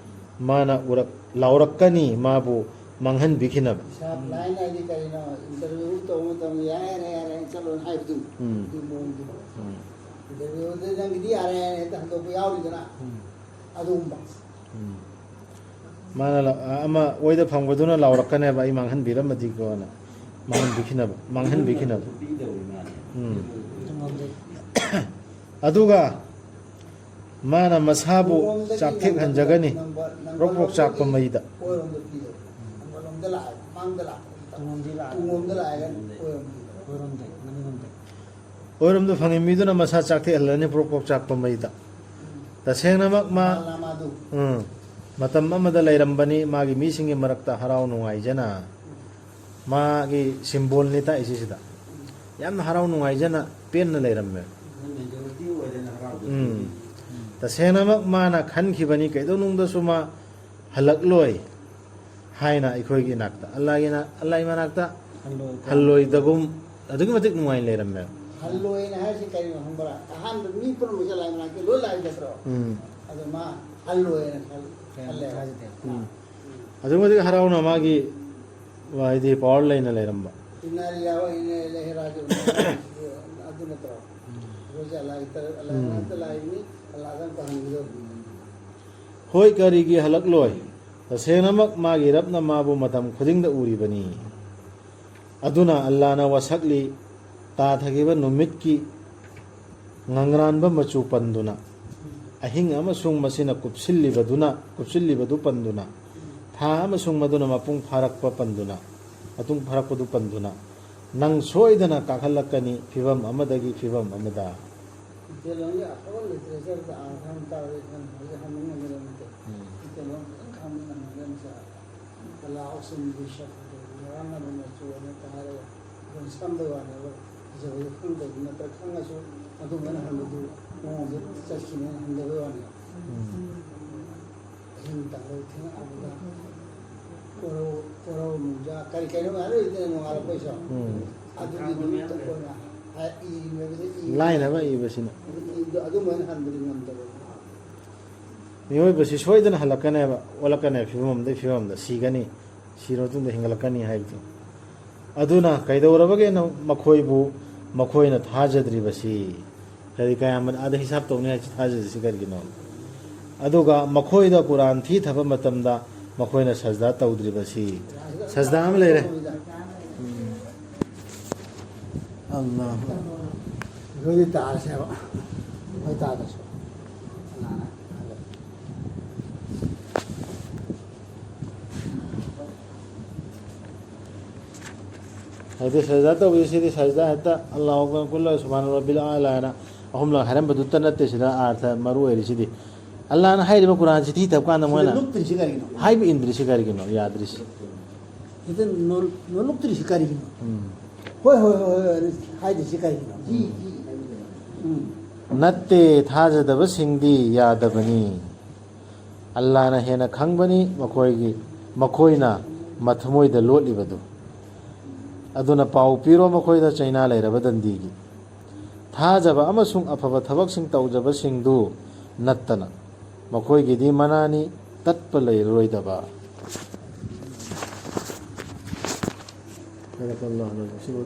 ꯃꯥꯅ ꯎꯔꯛ-, ꯂꯥꯎꯔꯛꯀꯅꯤ ꯃꯥꯕꯨ ꯃꯥꯡꯍꯟꯕꯤꯈꯤꯅꯕ꯫ ꯍꯤꯁꯥꯞ ꯂꯥꯏꯟ ꯍꯥꯏꯗꯤ ꯀꯔꯤꯅꯣ? ꯏꯟꯇꯔꯚ꯭ꯌꯨ ꯇꯧꯕ ꯃꯇꯝꯗ "ꯌꯥꯔꯦ, ꯌꯥꯔꯦ, ꯌꯥꯔꯦ, ꯆꯠꯂꯣꯅ" ꯍꯥꯏꯕꯗꯨ꯫ ꯎꯝ꯫ ꯑꯗꯨꯒꯤ ꯃꯑꯣꯡꯗꯨ꯫ ꯎꯝ꯫ ꯏꯟꯇꯔꯚ꯭ꯌꯨꯗ "ꯅꯪꯒꯤꯗꯤ ꯌꯥꯔꯦ" ꯍꯥꯏꯅ ꯍꯦꯛꯇ ꯍꯟꯗꯣꯛꯄ ꯌꯥꯎꯔꯤꯗꯅ꯫ ꯎꯝ꯫ ꯑꯗꯨꯒꯨꯝꯕ꯫ ꯎꯝ꯫ ꯃꯥꯅ ꯂ-, ꯑꯃ ꯑꯣꯏꯗ ꯐꯪꯕꯗꯨꯅ ꯂꯥꯎꯔꯛꯀꯅꯦꯕ, "ꯑꯩ ꯃꯥꯡꯍꯟꯕꯤꯔꯝꯃꯗꯤꯀꯣꯅ"꯫ ꯃꯥꯡꯍꯟꯕꯤꯈꯤꯅꯕ, ꯃꯥꯡꯍꯟꯕꯤꯈꯤꯅꯕ꯫ ꯎꯝ꯫ ꯑꯗꯨꯒ ꯃꯥꯅ ꯃꯁꯥꯕꯨ ꯆꯥꯛꯊꯦꯛꯍꯟꯖꯒꯅꯤ, ꯄ꯭ꯔꯣꯛ ꯄ꯭ꯔꯣꯛ ꯆꯥꯛꯄ ꯃꯩꯗ꯫ ꯑꯣꯏꯔꯣꯝꯗ ꯄꯤꯗꯧ꯫ ꯅꯪꯒꯜꯂꯣꯝꯗ ꯂꯥꯛꯑꯦ, ꯃꯥꯡꯗ ꯂꯥꯛꯄ꯫ ꯇꯨꯡꯂꯣꯝꯗ ꯂꯥꯛꯑꯦ꯫ ꯇꯨꯡꯂꯣꯝꯗ ꯂꯥꯛꯑꯒ ꯑꯣꯏꯔꯣꯝꯗ ꯄꯤꯗꯧ꯫ ꯑꯣꯏꯔꯣꯝꯗ, ꯃꯅꯤꯡꯂꯣꯝꯗ꯫ ꯑꯣꯏꯔꯣꯝꯗ ꯐꯪꯉꯤ ꯃꯤꯗꯨꯅ ꯃꯁꯥ ꯆꯥꯛꯊꯦꯛꯍꯜꯂꯅꯤ, ꯄ꯭ꯔꯣꯛ ꯄ꯭ꯔꯣꯛ ꯆꯥꯛꯄ ꯃꯩꯗ꯫ ꯇꯁꯦꯡꯅꯃꯛ ꯃꯥ, ꯃꯥ ꯂꯥꯃꯥꯗꯨ꯫ ꯎꯝ, ꯃꯇꯝ ꯑꯃꯗ ꯂꯩꯔꯝꯕꯅꯤ, ꯃꯥꯒꯤ ꯃꯤꯁꯤꯡꯒꯤ ꯃꯔꯛꯇ ꯍꯔꯥꯎ ꯅꯨꯡꯉꯥꯏꯖꯅ꯫ ꯃꯥꯒꯤ ꯁꯤꯝꯕꯣꯜꯅꯤ ꯇꯥꯛꯏꯁꯤ ꯁꯤꯗ꯫ ꯌꯥꯝꯅ ꯍꯔꯥꯎ ꯅꯨꯡꯉꯥꯏꯖꯅ ꯄꯦꯟꯅ ꯂꯩꯔꯝꯃꯦ꯫ ꯃꯦꯖꯣꯔꯤꯇꯤ ꯑꯣꯏꯗꯅ ꯍꯔꯥꯎꯕ꯫ ꯎꯝ꯫ ꯇꯁꯦꯡꯅꯃꯛ ꯃꯥꯅ ꯈꯟꯈꯤꯕꯅꯤ, ꯀꯩꯗꯧꯅꯨꯡꯗꯁꯨ ꯃꯥ ꯍꯜꯂꯛꯂꯣꯏ ꯍꯥꯏꯅ ꯑꯩꯈꯣꯏꯒꯤ ꯏꯅꯥꯛꯇ, ꯑꯜꯂꯥꯒꯤ ꯅꯥ-, ꯑꯜꯂꯥꯒꯤ ꯃꯅꯥꯛꯇ ꯍꯜꯂꯣꯏ꯫ ꯍꯜꯂꯣꯏꯗꯒꯨꯝ ꯑꯗꯨꯛꯀꯤ ꯃꯇꯤꯛ ꯅꯨꯡꯉꯥꯏꯅ ꯂꯩꯔꯝꯃꯦ꯫ ꯍꯜꯂꯣꯏꯅ ꯍꯥꯏꯁꯤ ꯀꯔꯤꯅꯣ ꯈꯪꯕ꯭ꯔꯥ? ꯑꯍꯥꯟꯕ ꯃꯤ ꯄꯨꯝꯅꯃꯛꯁꯦ ꯑꯜꯂꯥꯒꯤ ꯃꯅꯥꯛꯇ ꯂꯣꯏ ꯂꯥꯛꯏ ꯅꯠꯇ꯭ꯔꯣ? ꯎꯝ꯫ ꯑꯗꯣ ꯃꯥ ꯍꯜꯂꯣꯏꯅ ꯈꯜ-, ꯀꯌꯥꯝ ꯈꯜꯂꯦ꯫ ꯊꯥꯖꯗꯦ꯫ ꯎꯝ꯫ ꯑꯗꯨꯛꯀꯤ ꯃꯇꯤꯛ ꯍꯔꯥꯎꯅ ꯃꯥꯒꯤ, ꯍꯥꯏꯗꯤ, ꯄꯋꯥꯔ ꯂꯩꯅ ꯂꯩꯔꯝꯕ꯫ "ꯏꯟꯅꯥ ꯂꯤꯜꯂꯥꯍꯤ ꯋꯥ ꯏꯟꯅꯥ ꯏꯂꯥꯏꯍꯤ ꯔꯥꯖꯤꯎꯟ" ꯑꯗꯨ ꯅꯠꯇ꯭ꯔꯣ? ꯎꯝ꯫ ꯑꯩꯈꯣꯏꯁꯦ ꯑꯜꯂꯥꯒꯤ ꯇꯔ-, ꯑꯜꯂꯥꯒꯤ ꯎꯝ꯫ ꯃꯅꯥꯛꯇ ꯂꯥꯛꯏꯕꯅꯤ, ꯑꯜꯂꯥꯗ ꯑꯃꯨꯛꯀ ꯍꯟꯒꯗꯧꯕꯅꯤ꯫ ꯍꯣꯏ, ꯀꯔꯤꯒꯤ ꯍꯜꯂꯛꯂꯣꯏ? ꯇꯁꯦꯡꯅꯃꯛ ꯃꯥꯒꯤ ꯔꯕꯅ ꯃꯥꯕꯨ ꯃꯇꯝ ꯈꯨꯗꯤꯡꯗ ꯎꯔꯤꯕꯅꯤ꯫ ꯑꯗꯨꯅ ꯑꯜꯂꯥꯅ ꯋꯥꯁꯛꯂꯤ, ꯇꯥꯊꯈꯤꯕ ꯅꯨꯃꯤꯠꯀꯤ ꯉꯪꯔꯥꯟꯕ ꯃꯆꯨ ꯄꯟꯗꯨꯅ, ꯑꯍꯤꯡ ꯑꯃꯁꯨꯡ ꯃꯁꯤꯅ ꯀꯨꯞꯁꯤꯜꯂꯤꯕꯗꯨꯅ, ꯀꯨꯞꯁꯤꯜꯂꯤꯕꯗꯨ ꯄꯟꯗꯨꯅ, ꯊꯥ ꯑꯃꯁꯨꯡ ꯃꯗꯨꯅ ꯃꯄꯨꯡ ꯐꯥꯔꯛꯄ ꯄꯟꯗꯨꯅ, ꯃꯄꯨꯡ ꯐꯥꯔꯛꯄꯗꯨ ꯄꯟꯗꯨꯅ, ꯅꯪ ꯁꯣꯏꯗꯅ ꯀꯥꯈꯠꯂꯛꯀꯅꯤ ꯐꯤꯚꯝ ꯑꯃꯗꯒꯤ ꯐꯤꯚꯝ ꯑꯃꯗ꯫ ꯏꯇꯦꯂꯣꯟꯒꯤ ꯑꯐꯕ ꯂꯤꯇꯔꯦꯆꯔꯗ ꯑꯥꯔꯊ ꯑꯃ ꯇꯥꯔꯒꯗꯤ ꯈꯪ-, ꯍꯧꯖꯤꯛ ꯍꯟꯕ ꯉꯝꯒꯗꯕ ꯅꯠꯇꯦ꯫ ꯎꯝ꯫ ꯏꯇꯦꯂꯣꯟ ꯐꯖꯅ ꯈꯪꯕ ꯉꯝꯒꯗꯕ ꯃꯆꯥ꯫ ꯀꯂꯥ ꯑꯣꯁꯤꯟꯒꯤ ꯁꯛ ꯉꯥꯡꯅꯕ ꯃꯆꯨ ꯑꯃ ꯇꯥꯔꯒ ꯑꯩꯈꯣꯏꯅ ꯁꯝꯕꯩ ꯋꯥꯅꯦꯕ꯫ ꯐꯖꯕꯗꯣ ꯈꯪꯗꯕ ꯅꯠꯇ꯭ꯔ ꯈꯪꯉꯁꯨ ꯑꯗꯨꯃꯥꯏꯅ ꯍꯟꯕꯗꯨ ꯃꯑꯣꯡꯗ ꯆꯠꯈꯤꯅꯦꯅ ꯍꯟꯗꯕꯩ ꯋꯥꯅꯦꯕ꯫ ꯑꯍꯤꯡ ꯇꯥꯕ ꯊꯦꯡꯉꯛꯑꯕꯗ ꯀꯣꯔꯧ ꯀꯣꯔꯧ ꯅꯨꯡꯖꯥ ꯀꯔꯤ ꯀꯩꯅꯣ ꯃꯌꯥꯝ ꯂꯩꯗꯅ ꯅꯣꯡꯉꯥꯜꯂꯛꯄꯩꯁꯨ꯫ ꯎꯝ꯫ ꯑꯗꯨꯒꯤ ꯅꯨꯃꯤꯠꯇ ꯑꯣꯏꯅ ꯍꯥꯏ-, ꯏꯔꯤꯕꯗꯤ ꯏ-, ꯂꯥꯏꯅꯕ ꯏꯕꯁꯤꯅ꯫ ꯑꯗꯨ-, ꯑꯗꯨꯃꯥꯏꯅ ꯍꯟꯕꯗꯤ ꯉꯝꯗꯕ꯫ ꯃꯤꯑꯣꯏꯕꯁꯤ ꯁꯣꯏꯗꯅ ꯍꯜꯂꯛꯀꯅꯦꯕ, ꯑꯣꯜꯂꯛꯀꯅꯦꯕ ꯐꯤꯕꯝ ꯑꯃꯗꯒꯤ ꯐꯤꯕꯝ ꯑꯃꯗ, ꯁꯤꯒꯅꯤ, ꯁꯤꯔ ꯃꯇꯨꯡꯗ ꯍꯤꯡꯒꯠꯂꯛꯀꯅꯤ ꯍꯥꯏꯕꯗꯨ꯫ ꯑꯗꯨꯅ ꯀꯩꯗꯧꯔꯕꯒꯦꯅ ꯃꯈꯣꯏꯕꯨ ꯃꯈꯣꯏꯅ ꯊꯥꯖꯗ꯭ꯔꯤꯕꯁꯤ? ꯀꯔꯤ ꯀꯌꯥꯝ ꯑꯥꯗ ꯍꯤꯁꯥꯞ ꯇꯧꯅꯤ ꯍꯥꯏꯁꯤ ꯊꯥꯖꯗ꯭ꯔꯤꯁꯤ ꯀꯔꯤꯒꯤꯅꯣ? ꯑꯗꯨꯒ ꯃꯈꯣꯏꯗ ꯀꯨꯔꯥꯟ ꯊꯤꯊꯕ ꯃꯇꯝꯗ ꯃꯈꯣꯏꯅ ꯁꯖꯗꯥ ꯇꯧꯗ꯭ꯔꯤꯕꯁꯤ꯫ ꯁꯖꯗꯥ ꯑꯃ ꯂꯩꯔꯦ꯫ ꯑꯜꯂꯥꯍꯨ ꯑꯛꯕꯔ꯫ ꯑꯩꯈꯣꯏꯗꯤ ꯇꯥꯔꯁꯦꯕ꯫ ꯑꯩꯈꯣꯏ ꯇꯥꯗ꯭ꯔꯁꯨ꯫ ꯑꯜꯂꯥꯍꯅ꯫ ꯍꯥꯏꯗꯤ ꯁꯖꯗꯥ ꯇꯧꯕꯁꯦ ꯁꯤꯗꯤ ꯁꯖꯗꯥ ꯍꯦꯛꯇ ꯑꯜꯂꯥꯍꯨ ꯑꯛꯕꯔ, ꯀꯨꯜ ꯁꯨꯕꯍꯥꯅ ꯔꯕꯤꯜ ꯑꯥꯂꯥ ꯍꯥꯏꯅ ꯑꯍꯨꯝꯂꯛ ꯍꯥꯏꯔꯝꯕꯗꯨꯇ ꯅꯠꯇꯦ ꯁꯤꯗ ꯑꯥꯔꯊ ꯃꯔꯨ ꯑꯣꯏꯔꯤꯁꯤꯗꯤ꯫ ꯑꯜꯂꯥꯍꯅ ꯍꯥꯏꯔꯤꯕ ꯀꯨꯔꯥꯟꯁꯤ ꯊꯤꯊꯕ ꯀꯥꯟꯗ ꯁꯤꯗ ꯃꯣꯏꯅ ꯂꯨꯞꯇ꯭ꯔꯤꯁꯤ ꯀꯔꯤꯒꯤꯅꯣ? ꯍꯥꯏꯕ ꯏꯟꯗ꯭ꯔꯤꯁꯤ ꯀꯔꯤꯒꯤꯅꯣ? ꯌꯥꯗ꯭ꯔꯤꯁꯤ꯫ ꯁꯤꯗ ꯅꯣꯜ-, ꯅꯣꯜꯂꯨꯛꯇ꯭ꯔꯤꯁꯤ ꯀꯔꯤꯒꯤꯅꯣ? ꯎꯝ꯫ ꯍꯣꯏ, ꯍꯣꯏ, ꯍꯣꯏ, ꯍꯣꯏ, ꯍꯥꯏꯗ꯭ꯔꯤꯁꯤ ꯀꯔꯤꯒꯤꯅꯣ? ꯎꯝ꯫ ꯅꯠꯇꯦ, ꯊꯥꯖꯗꯕꯁꯤꯡꯗꯤ ꯌꯥꯗꯕꯅꯤ꯫ ꯑꯜꯂꯥꯍꯅ ꯍꯦꯟꯅ ꯈꯪꯕꯅꯤ ꯃꯈꯣꯏꯒꯤ, ꯃꯈꯣꯏꯅ ꯃꯊꯃꯣꯏꯗ ꯂꯣꯠꯂꯤꯕꯗꯨ꯫ ꯑꯗꯨꯅ ꯄꯥꯎ ꯄꯤꯔꯣ ꯃꯈꯣꯏꯗ ꯆꯩꯅꯥ ꯂꯩꯔꯕ ꯗꯟꯗꯤꯒꯤ꯫ ꯊꯥꯖꯕ ꯑꯃꯁꯨꯡ ꯑꯐꯕ ꯊꯕꯛꯁꯤꯡ ꯇꯧꯖꯕꯁꯤꯡꯗꯨ ꯅꯠꯇꯅ꯫ ꯃꯈꯣꯏꯒꯤꯗꯤ ꯃꯅꯥꯅꯤ ꯇꯠꯄ ꯂꯩꯔꯔꯣꯏꯗꯕ꯫ ꯁꯗꯀꯜꯂꯥꯍꯨ ꯑꯜ-ꯑꯖꯤꯝ꯫ ꯁꯤꯕꯨ